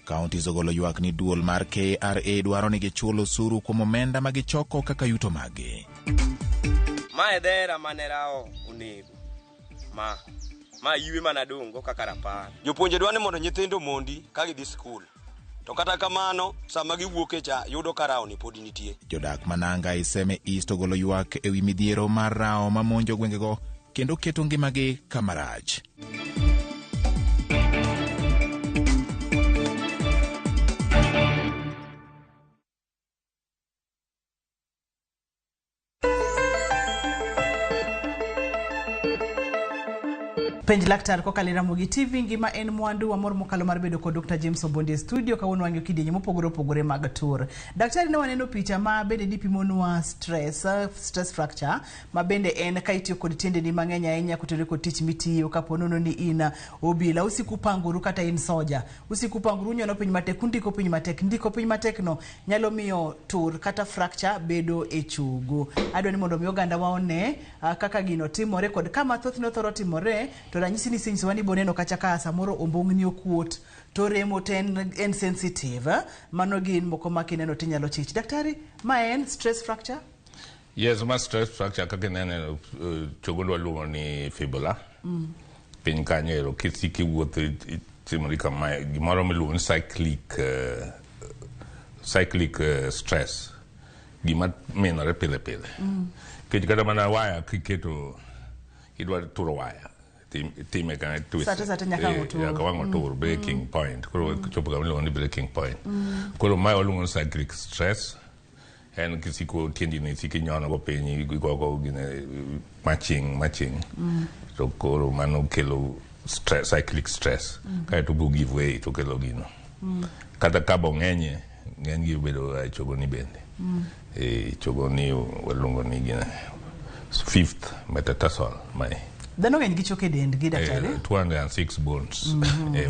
Counties ogolo ywak ni duol mar KRA dwaro ni gichul osuru kuom omenda ma gichoko kaka yuto maggi. Mae dhera mane rao onego. Ma ywe mana dong' go kaka rapar. Jopuonje dwa ni mondo nyithindo omondi ka gidhi skul. To kata kamano, sama giwuok e cha yudo ka rawo ni pod nitie. Jodak ma Nanga Iseme East ogolo ywak ewi midhiero mar rawo mamonjo gwengego kendo keto ngimagi kama rach. Penj laktar kokalo e Ramogi TV ngima en mwandu wamor mokalo mar bedo kod Dr. James Obondi e studio kawuono wang'iyo kidienje mopogore opogore mag tur. Daktari ne waneno picha ma bende nipimonwa stress, stress fracture ma bende en ka itiyo kod tiendeni mang'eny ahinya kotenore kod tich mitiyo kapo nono ni in obila usiku pangoru kata in soja usiku pangoru unyono piny matek undiko piny matek ndiko piny matek no nyalo miyo tur kata fracture bedo e chogo. Adwa ni mondo mi oganda wa one kaka gino timore kod kama thothne thoro timore to ranyisi ni sinyisowa ni boneno kacha ka samoro ombong'ni okuot to remo to en sensitive mano gin moko ma kineno tinyalo chich. Daktari, ma en stress fracture? Yes, ma stress fracture kaka inene chogo waluongo ni fibula. Piny kanyo ero kisiko iwuotho itimori kamae gimoro miluongo ni cyclic stress gima minore pile pile. Nikech kata mana waya kiketo idwa turo waya time ka twist. Sate nyaka wang' otur. Nyaka wang' otur breaking point. Koro chopo kama iluongo ni breaking point. Koro mae waluongo ni cyclic stress. En kisiko tiendi ni isiko inyono go piny igogo gine matching. To koro mano kelo stress, cyclic stress. Kaeto bo give way to kelo gino. Kata ka bo ng'enye, ng'eny gi bedo e chogo ni bende. E chogo ni waluongo ni gine fifth metatarsal mae. Dhano ng'eny gi choke dendgi daktari. 206 bones. Ma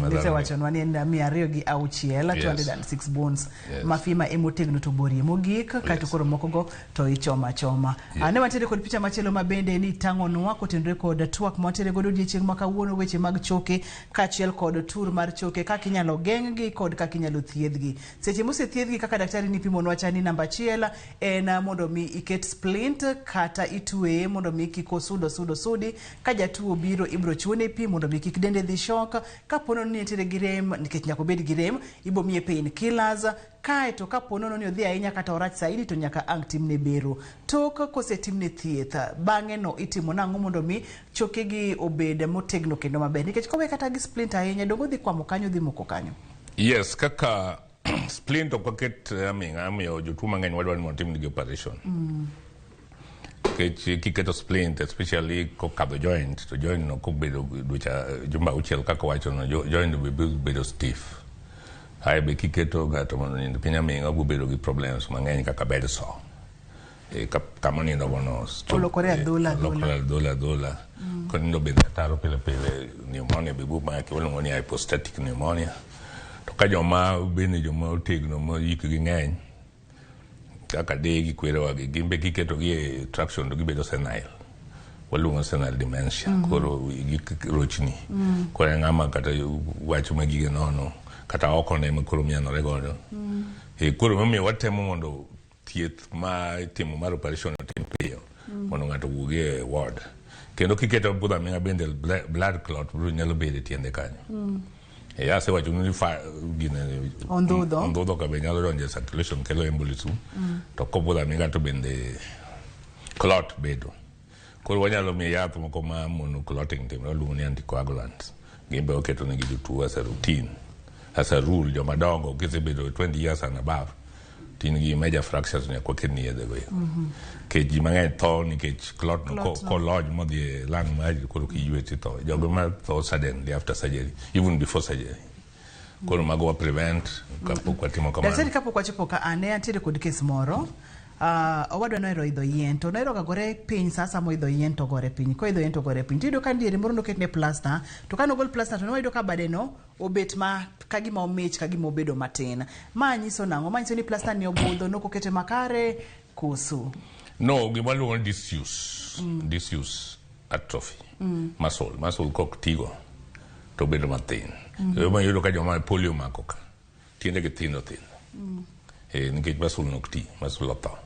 dhano Isewachonwa ni en 206 206 bones ma fima emotegno to borie mogik kaeto koro mokogo to ichoma achoma. Ne wantiere kod picha machielo ma bende ni tang'onwa kotenore kod twak ma wantiere godo odiechieng' ma kawuono weche mag choke kaachiel kod tur mar choke kaka inyalo geng'gi kod kaka inyalo thiedhgi. Seche mosethiedhgi kaka daktari nipimonwa cha ni namba achiel en mondo mi iket splint kata itweye mondo mi kik osud osud osudi ka jatuo biro ibro chuone pi mondo mi kik dende dhi shock kapo nono ni entiere gi rem nikech nyaka obed gi rem ibo miye pain killers kaeto kapo nono ni odhi ahinya kata orach saidi to nyaka ang' timne bero. Tok kosetimne thieth bang'e no itimo nang'o mondo mi chokegi obed motegno kendo maber nikech kowe kata gi splint ahinya dongo dhi kwamo kanyo dhi moko kanyo. Yes, kaka splint ok waket aming'a omiyo jotuo mang'eny wadwa ni mondo timnegi operation. Nikech kiketo splint especially kokadho joint to joint no kobedo dweche jumba auchiel kaka wachono joint be bedo stiff. Ae be kiketo ng'ato mondo onind piny aming'a obiro bedo gi problems mang'eny kaka bed sore. Kama onindo go no Olokore adhola, adhola. Olokore adhola adhola. Konindo bende ataro pile pile pneumonia be biro make waluongo ni hypostatic pneumonia. To ka joma bende joma otegno ma hikgi ng'eny kaka deye gi kwerewa gi gin be kiketo gi e traction to gibedo senile. Waluongo senile dementia. Koro rochni. Koro en ng'ama kata wacho ma gige nono kata oko ne ema koro mienore godo. Koro emomiyo watemo mondo thieth ma itimo mar operation otim piyo mondo ng'ato owuog e ward. Kendo kiketo budho aming'a bende blood clot biro nyalo bedo e tiende kanyo. Asewacho ni gine Ondhudho. Ondhudho ka be nyalo donjo e circulation kelo embolism. To kobudho aming'a to bende clot bedo. Koro wanyalo miye yath moko ma mono clotting timore waluongo ni anticoagulants. Gin be waketo negi jotuo as a routine, as a rule joma dongo kisebedo 20 years and above tin gi major fractures nyaka waketni yedhe go eko. Nikech ji mang'eny tho nikech clot no Clot no. kolony modhi e lung mari koro kiywe titho. Jogo ma tho suddenly after surgery, even before surgery. Koro mago wa prevent kapok watimo kamano. Daktari kapok wachopo ka ane antiere kod kes moro owadwa nohero idho yien to nohero ga gore piny sa asaya moidho yien to gore piny koidho yien to gore piny tiyudo ka diere moro noketne plasta to ka nogol plasta to nowayudo ka bade no obet ma kagima omich kagima obedo matin. Ma nyiso nang'o? Ma nyiso ni plasta ni obudho nokokete makare koso? No, gima luongo ni disuse. Disuse atrophy. Muscle. Muscle kok tigo to bedo mathin. Ema iyudo ka joma polio omako ka tiendegi thindo thindo. Nikech muscle no ok ti, muscle otho.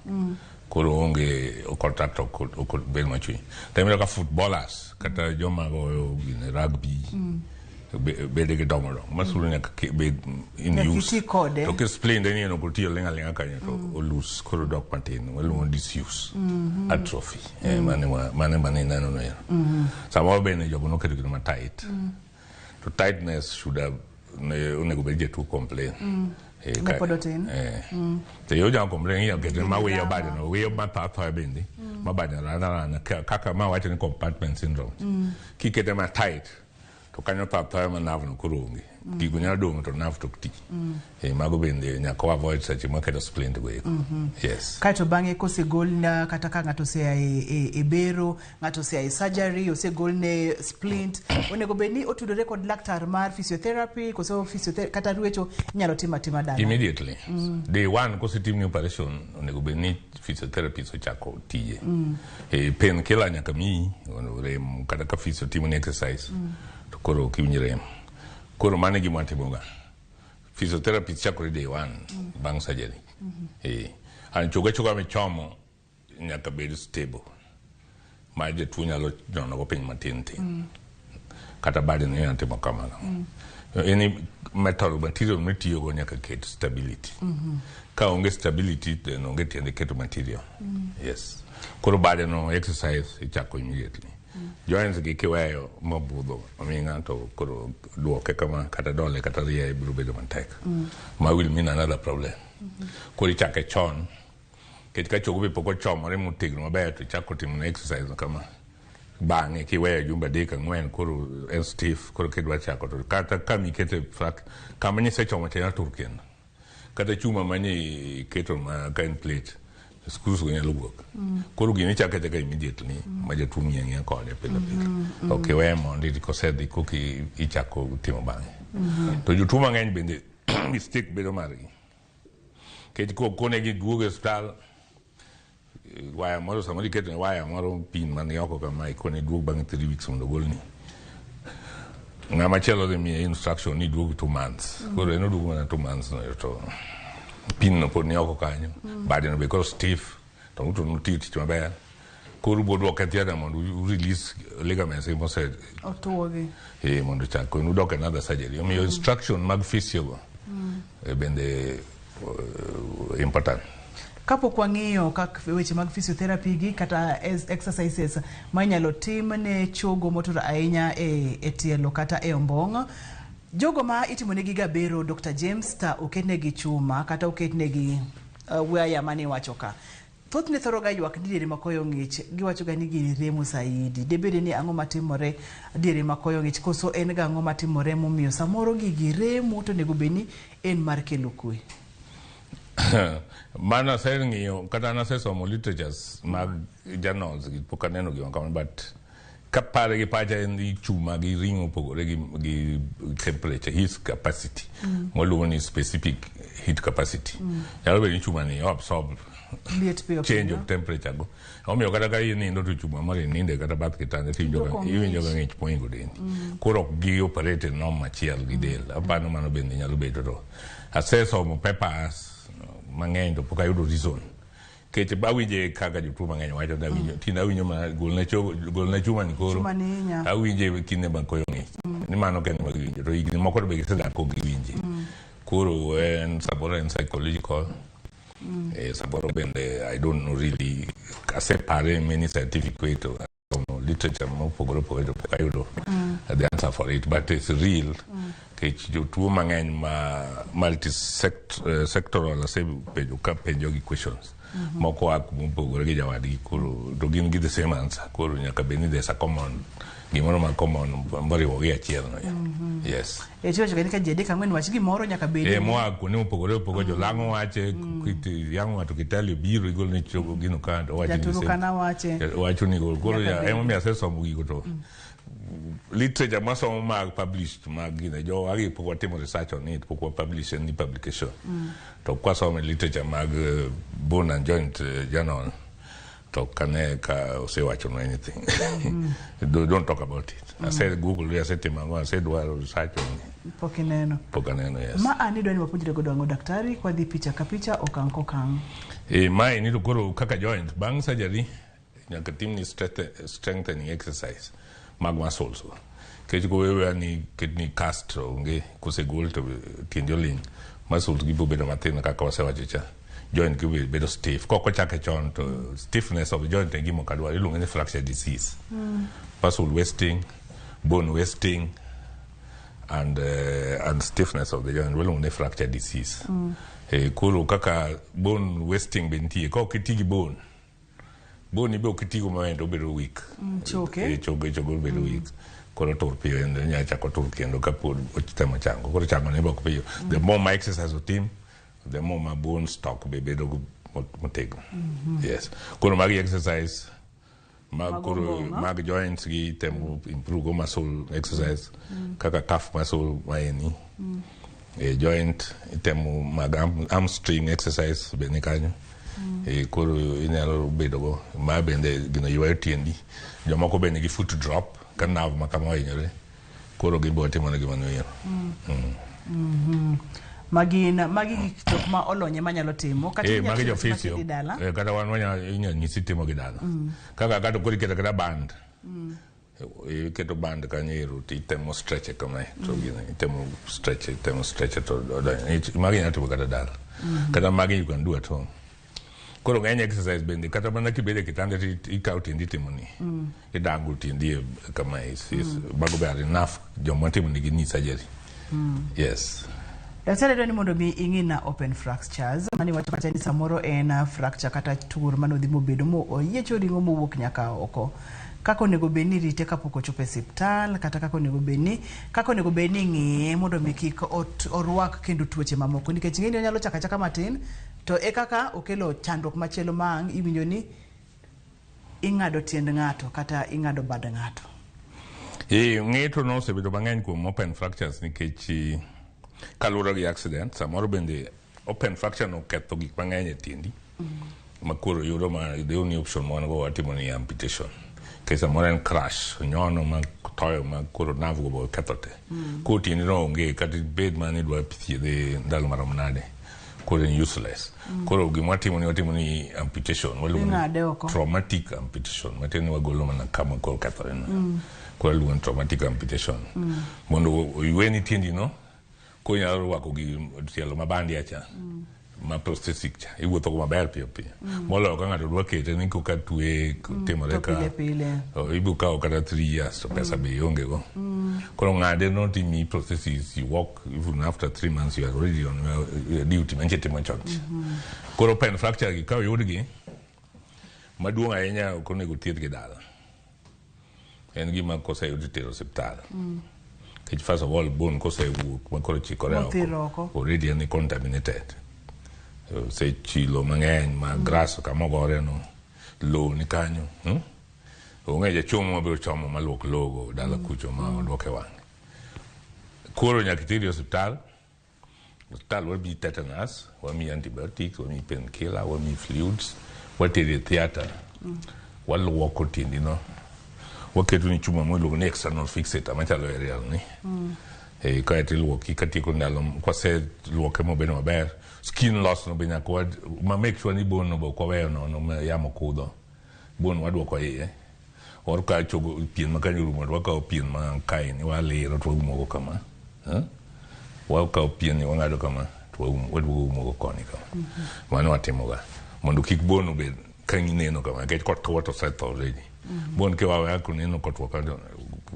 Koro onge contract ok bed machwe. To iyudo ka footballers kata joma goyo gine rugby. Bede gi dongo dongo. Muscle nyaka bed in Nyaka use. iti kode. To ki splint ni en ok otiyo ling' aling'a kanyo to olus koro dok matin. Waluongo ni disuse. Atrophy. Mane mane ineno no ero. Samoro bende jogo noketo gino ma tight. To tightness should have ne onego bed jatuo complain. Ne pod otin. To yo jama complain inyalo kete ma wiyo bade no, wiyo ma tho athoya bende. Ma bade rana rana kaka ma wacho ni compartment syndrome. Kikete ma tight to kanyo tho athoya ma nerve no koro onge. Gigo nyalo dong' to nerve to ok ti. Mago bende nyaka wa avoid seche mwaketo splint go eko. Yes. Kaeto bang'e kosegol na kata ka ng'ato osea e bero, ng'ato osea e surgery, osegolne splint, onego bed ni otudore kod laktar mar physiotherapy koso physiotherapy kata ruecho inyalo tim atima dala. Immediately. Day one kosetimni operation onego bed ni physiotherapist ochako tije. Pain killer nyaka miyi mondo rem kata ka physio timoni exercise to koro ok iwinj rem. Koro mano e gima watimoga. Physiotherapist chakore day one bang' surgery. An chogo achoga michomo nyaka bed stable. Ma jatuo nyalo nyono go piny matin tin. Kata bade no inyalo timo kamano. Any metal material mitiyogo nyaka ket stability. Ka onge stability then onge tiende keto material. Yes. Koro bade no exercise ichako immediately. Joints gi kiweyo mobudho aming'a to koro duoke kama kata dole kata rieye biro bedo matek. Ma will mean another problem. Koro ichake chon. Nikech ka chogo be pok ochomore motegno maber to ichako timo ne exercise kama. Bang'e kiweyo jumbe adek ang'wen koro en stiff koro kidwa chako to kata kama ikete frak kama nisechomo cha nyalo tur kendo. Kata chuma mane iketo ma ka en plate screws go nyalo wuok. Koro gini ichako achaka immediately ma jatuo ng'iyo ang'iya kode pile pile. Ok iwe mondo kosedhi koka ichako timo bang'e. To jotuo mang'eny bende mistake bedo margi. Nikech konegi duogo e osiptal waya moro samoro iketo ne waya moro pin man oko kama ikone duog bang' 3 weeks mondo ogolni. Ng'ama chielo dhi miye instruction ni duog 2 months. Koro en oduogo mana 2 months no to pin no pod ni oko kanyo. Bade no be koro stiff to ng'uto notiyo tich maber. Koro ubo duoke theatre mondo u release ligaments mose Otuogi. Mondo chak koro udok another surgery. Omiyo instruction mag physio go bende important. Kapok wang'iyo kak weche mag physiotherapy gi kata exercises ma inyalo tim ne chogo motur ahinya e tielo kata e ombong', jogo ma itimonegi ga bero Dr. James ta oketnegi chuma kata oketnegi waya mane iwacho ka. Thothne thoro ga ywak ni diere ma koyo ng'ich, giwacho ga ni gini remo saidi. Debede ni ang'o matimore diere ma koyo ng'ich koso en ga ang'o matimore momiyo samoro gigi remo to onego bed ni en mar kelo kwe. Mano aseng'iyo kata nasesomo literatures mag journals gi pok aneno gima kamano but kapare gi pacha en ni chuma gi ring'o opogore gi temperature heat capacity mwaluongo ni specific heat capacity. Nyalo bedo ni chuma ni absorb Liet piyo change piyo. of temperature go. Omiyo kata ka inindo to chuma moro ininde kata bath kitanda to iwinjo ka ng'ich mohingo dendi. Koro ok gi operate e norm achiel gi del. Aparo mano bende nyalo bedo to asesomo papers mang'eny to pok ayudo reason. Nikech awinje kaka jotuo mang'eny wacho ni awinjo tinde awinjo mana golna chogo golna chuma ni koro. Chuma ni hinya. Awinje kinde ma koyo ng'ich. Ni mano kende ma giwinjo to higni moko to be gisedak kok giwinje. Koro en samoro en psychological. Samoro bende I don't know really asepare in many scientific way to asomo literature mopogore opogore to pok ayudo the answer for it but it's real. Nikech jotuo mang'eny ma multi sectoral asepenjo ka penjo gi questions. Moko a kumopogore gi jawadgi koro to gin gi the same answer. Koro nyaka bed ni there's a common gimoro ma common moriwo gi achiel no. Yes. Tiwacho ga ni ka ji adek ang'wen wach gimoro nyaka bed Moa kuonde mopogore opogore jolang'o wache yang' ng'ato Kitale biro igol ne chogo gino ka to wacho ni Jaturukana wache. Wacho ni gol. Koro Nyaka bed. emomiyo asesomo gigo to literature masomo mag published mag gine jo agi pok watimo research on it pok wa publish any publication. To kwasomo literature mag Bone and Joint Journal to kane ka osewachonwa anything. Don't talk about it. Ase Google asetimo ang'o asedwaro research on it. Pok ineno. Pok aneno, yes. Ma ani dwa ni wapuonjre godo ang'o daktari kwadhi picha ka picha okang' kokang'. Mae ni to koro kaka joint bang' surgery nyaka timni strengthening exercise mag muscles go. Nikech koweweya ni ketni cast to onge kosegol to tiendi oling muscles gi bobedo mathin kaka wasewacho cha joint gi be bedo stiff kok ochake chon to stiffness of the joint en gima ok adwar iluonge ni fracture disease muscle wasting bone wasting and stiffness of the joint iluongo ni fracture disease. Koro kaka bone wasting be nitie ka ok iti gi bone bone be ok itigo maber to obedo weak. Choke. Choke bedo weak koro tur piyo endo inyalo chako tur kendo kapod otemo chango koro chango ne be ok piyo the more ma exercise otim the more ma bone stock be bedo motegno. Yes, koro magi exercise mag Mag koro ombong'o. Mag joints gi temo improve go muscle exercise kaka calf muscle maeni joint itemo mag hamstring exercise be ni kanyo. Koro inyalo bedo go ma bende gino ywayo tiendi jomoko be nigi foot drop ka nerve ma kama ohinyore koro gin be watimo negi mano ero. Magi gik jok ma olony ema nyalo timo kata inyalo Magi timo jo physio kidhi dala. Kata wan inyalo nyisi timo gi dala kaka kata koro iketo kata band iketo band kanyo ero to itemo stretch kamae to gino itemo stretch itemo stretch to odonjo magi inyalo timo kata dala kata magi you can do at home. Koro ng'eny exercise bende kata mana kibedo e kitanda to ikawo tiendi itimo ni idango tiendi e kamae mago be are enough joma timo nigi knee surgery. Yes. Daktari dwa ni mondo mi ing'i na open fractures mani wacho kacha ni samoro en fracture kata tur manodhi mobedo mo oyiecho ring'o mowuok nyaka oko kaka onego bed ni rite kapok ochopo e osiptal kata kaka onego bed ni ing'iye mondo mi kik orwak kendo tuoche mamoko nikech ing'e ni onyalo chako achaka matin to e kaka okelo chandruok machielo ma ang' iwinjo ni ing'ado tiend ng'ato kata ing'ado bad ng'ato. Ng'eto no osebedo mang'eny kuom open fractures nikech kaluwore gi accident samoro bende open fracture no ketho gik mang'eny e tiendi ma koro yudo ma the only option ma wan go watimo ni amputation nikech samoro en crash nyono ma toyo ma koro nerve go be oketho te koro tiendi no onge kata bed mana ni idwa thiedhe ndalo marom nade koro en useless. Koro gima watimo ni watimo ni amputation waluongo ni Ing'ade oko. Traumatic amputation matiende ni wagolo mana kama koro kethore no koro iluongo ni traumatic amputation mondo oyweni tiendi no koro inyalo rwako gi tielo ma bandia cha ma prosthetic cha iwuotho go maber piyo piyo moloyo ka ng'ato dwa kete ni koka twe timore To ka pile pile. To ibiro kawo kata 3 years to pesa be ionge go koro ng'ade no timiyi prosthesis you walk even after 3 months you are already on your duty manche timo chon cha. Koro open fracture gi ka oyudgi maduong' ahinya ok onego thiedh gi dala en gima koseyud itero osiptal nikech first of all bone kosewuok ma koro chikore Mothir oko. Already en contaminated osechilo mang'eny ma grass kama ogore no lowo ni kanyo, Onge jachuo mabiro chomo maluok lowo go dala kucho ma oduoke wang'e koro nyaka iteri e osiptal osiptal wamiyi tetanus wamiyi antibiotics wamiyi painkiller wamiyi fluids wateri e theatre waluoko tiendi no waketo ni chuma miluongo ni external fixator machalo aerial ni kaeto iluoki katieko ndalo kwaseluoke mobedo maber skin loss no be nyaka ma make sure ni bone no be ok waweyo nono ma yamo kudho bone waduoko iye or ka chogo pien ma kanyo orumo to wakawo pien ma kae ni waliro to waumo go kama, eh? Wakawo pien ni wang'ado kama to waduogo umo go koni kama mano watimoga mondo kik bone obed ka neno kama nikech kotwo to osetho already bone kiwawe koneno kotwo ka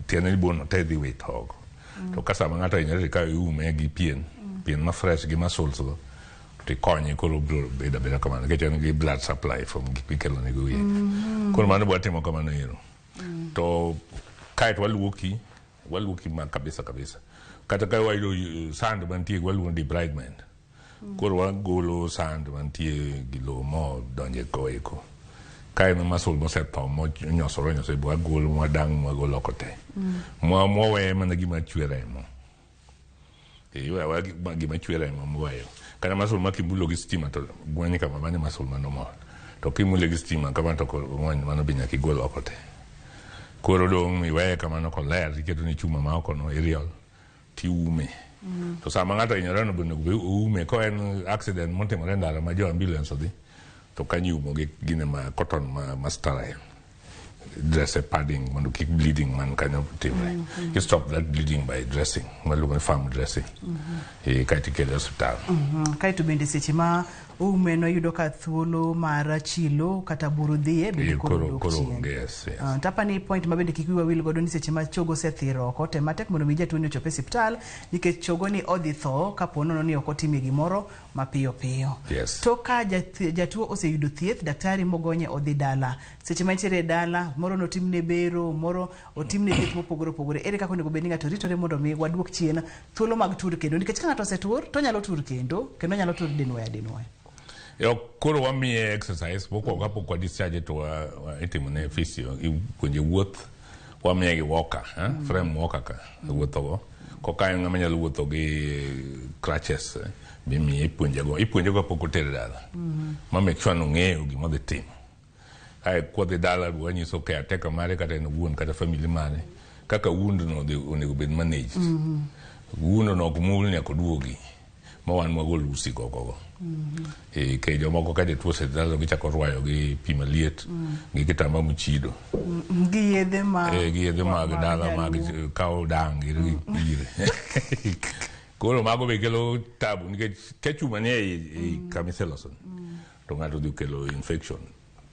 tiende ni bone no te dhi wito oko to ka sama ng'ato ohinyore to ikawo iume gi pien pien ma fresh gi muscles go to ikonye koro obiro bedo abeda kamano nikech en gi blood supply from gik mikelo ne go wiye koro mano be watimo kamano ero to kaeto waluoki waluoki ma kabisa kabisa kata ka wayudo sand mantie waluongo ni debridement koro wagolo sand mantie gi lowo modonjo e ko eko ka en muscle mosetho monyosore onyosore be wagolo mwadang' mwagolo oko te mwaweye mana gima chwe remo. Iweyo aweya gima chwe remo mweyo kata muscle ma kimulo gi stima to gweny kama mano e muscle ma normal to kimule gi stima kama to ng'wony mano be nyaka igol oko te koro dong' iweye kamano koler iketo ne chuma ma oko no aerial tiume to sama ng'ato ohinyore no be onego bed oume ko en accident motimore e ndara ma jo ambulance odhi to kanyo iumo gi gine ma cotton ma sterile Dress padding mondo kik bleeding man kanyo timre. You stop that bleeding by dressing, maluongo ni firm dressing. Kaeto ikele e osiptal. Kaeto bende seche ma oumeno yudo ka thuolo mar chilo kata buru dhiye bende koro dok koro chien. Onge, yes. To apani point ma bende kik wiwa wil godo ni seche ma chogo osethir oko, tem matek mondo mi jatuo ni ochop e osiptal nikech chogo ni odhi tho kapo nono ni ok otimie gimoro mapiyo piyo. To ka jatuo oseyudo thieth, daktari mogonye odhi dala. Seche ma entiere e dala, moro notimne bero, moro otimne thieth mopogore opogore. Ere kaka onego bed ni ng'ato ritore mondo mi waduok chien thuolo mag tur kendo? Nikech ka ng'ato osetur, to onyalo tur kendo, kendo onyalo tur dinwoya dinwoya. Yo, koro wamiye exercise mokwongo kapok wa discharge to itimone physio, ipuonje wuoth, wamiye gi walker, eh? Frame walker ka wuothogo. Koka en ng'ama nyalo wuotho gi crutches, bimiye ipuonjego. Ipuonjego kapok otere dala. Ma make sure ni ong'eyo gima odhi timo. Kae kodhi dala wanyiso caretaker mare kata en owuon kata family mare kaka wound no onego bed managed. Wound no ok mul nyaka oduogi ma wan wagol usi go go. Ke jomoko ka jatuo osedhi dala to gichako rwayo gi pi maliet gi kitamba mochido. Gi yedhe ma Gi yedhe mag dala mag nyaluo. Kawo dang' gi ire. Koro mago be kelo tabu nikech ka chuma ni ei kama iseloso to ng'ato odhi okelo infection.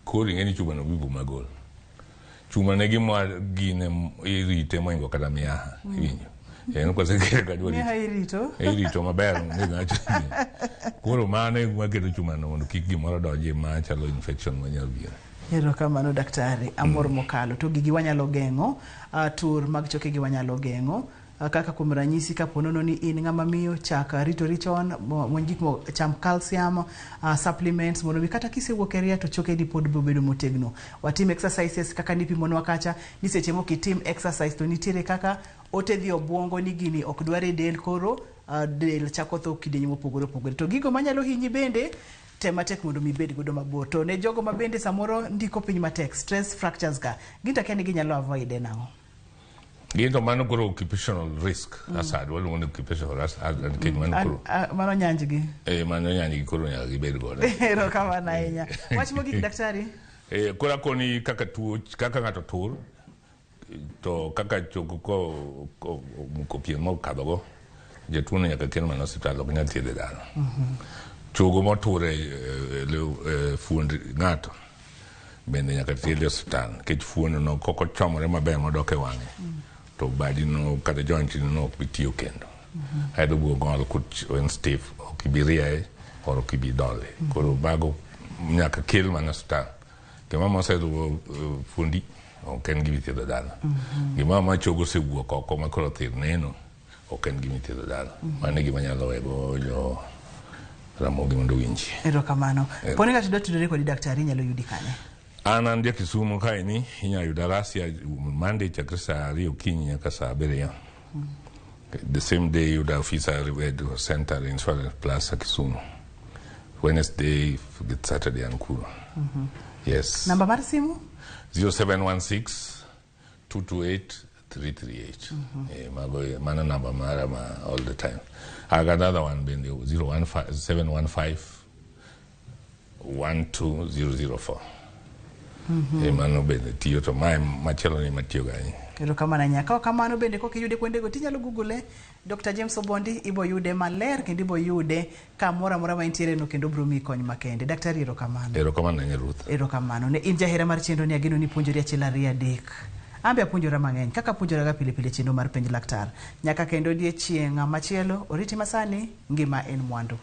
Koro ing'e ni chuma no biro magol. Chuma ne gima gine irite moingo kata miaha. Iwinjo. En kosekele kanyo warito. Miaha irito. Irito maber onge ng'acho. Koro mano e gima keto chuma no mondo kik gimoro donji ma chalo infection manyalo biro. Erokamano daktari, amor mokalo. To gigi wanyalo geng'o, tur mag chokegi wanyalo geng'o. Kaka kuom ranyisi kapo nono ni in ng'ama miyo, chak ritori chon, muony gik mo, cham calcium, supplements mondo mi kata kisewuok e ria to chokeni pod biro bedo motegno. Watim exercises kaka nipimonwa kacha, ni seche mok itim exercise to nitiere kaka ote dhi obuongo ni gini ok dwar e del koro del chako tho kidienje mopogore opogore. To gigo manyalo hinyi bende tem matek mondo mi ibed godo mabor. To ne jogo ma bende samoro ndiko piny matek, stress fractures ka, gin to akia ni ginyalo avoid e nang'o? Gin to mano koro occupational risk hazard, waluongo ni occupational hazard nikech mano koro Mano nyanjgi. Mano nyanjgi koro nyaka gibed godo. Erokamano ahinya. Wach mogik daktari? Koro akoni kaka tuo, kaka ng'ato tur, to kaka chogo ko muko pien mokadho go, jatuo no nyaka kel mana osiptal, ok nyal thiedhe dala. Chogo motur e fuond ng'ato bende nyaka thiedhe e osiptal nikech fuond no kok ochomore maber modok e wang'e to badi no kata joint no ok bi tiyo kendo. Aeto obiro ng'ol en stiff, ok ibi rieye or ok ibi dole. Koro mago nyaka kel mana osiptal. Gima moseluwo fuondi ok en gima ithiedho dala. Gima ma chogo osewuok oko ma koro thir neno ok en gima ithiedho dala. Mano e gima anyalo wego jo Ramogi mondo owinji. Erokamano. Poni ng'ato dwa tudore kodi daktari inyalo yudi kanye? An ja Kisumu kaeni, inyalo yuda Rasia Monday chakre saa 2 okinyi nyaka saa 7. The same day yuda ofisa Red Center Insurance Plaza Kisumu. Wednesday Saturday an kuro. Yes. Namba mar simu? 0716 228 338. Mago mano namba mara ma all the time. I got another one bende 015 715 12004. Mano bende tiyo to mae machielo ni matiyo ga ahinya. Erokamano ahinya. Ka ok kamano bende kok iyude kuondego tinyalo google Dr. James Obondi, ibo yude maler kendo ibo yude kamoro amora ma entiere no kendo obiro miyi kony makende. Daktari, erokamano. Erokamano ahinya Ruth. Erokamano. Ne in jahera mar chenro ni ageno ni puonjori achiel ariyo adek. An be apuonjora mang'eny kaka apuonjoraga pile pile chenro mar penj laktar. Nyaka kendo odiechieng' machielo, oriti masani, ngima en mwandu.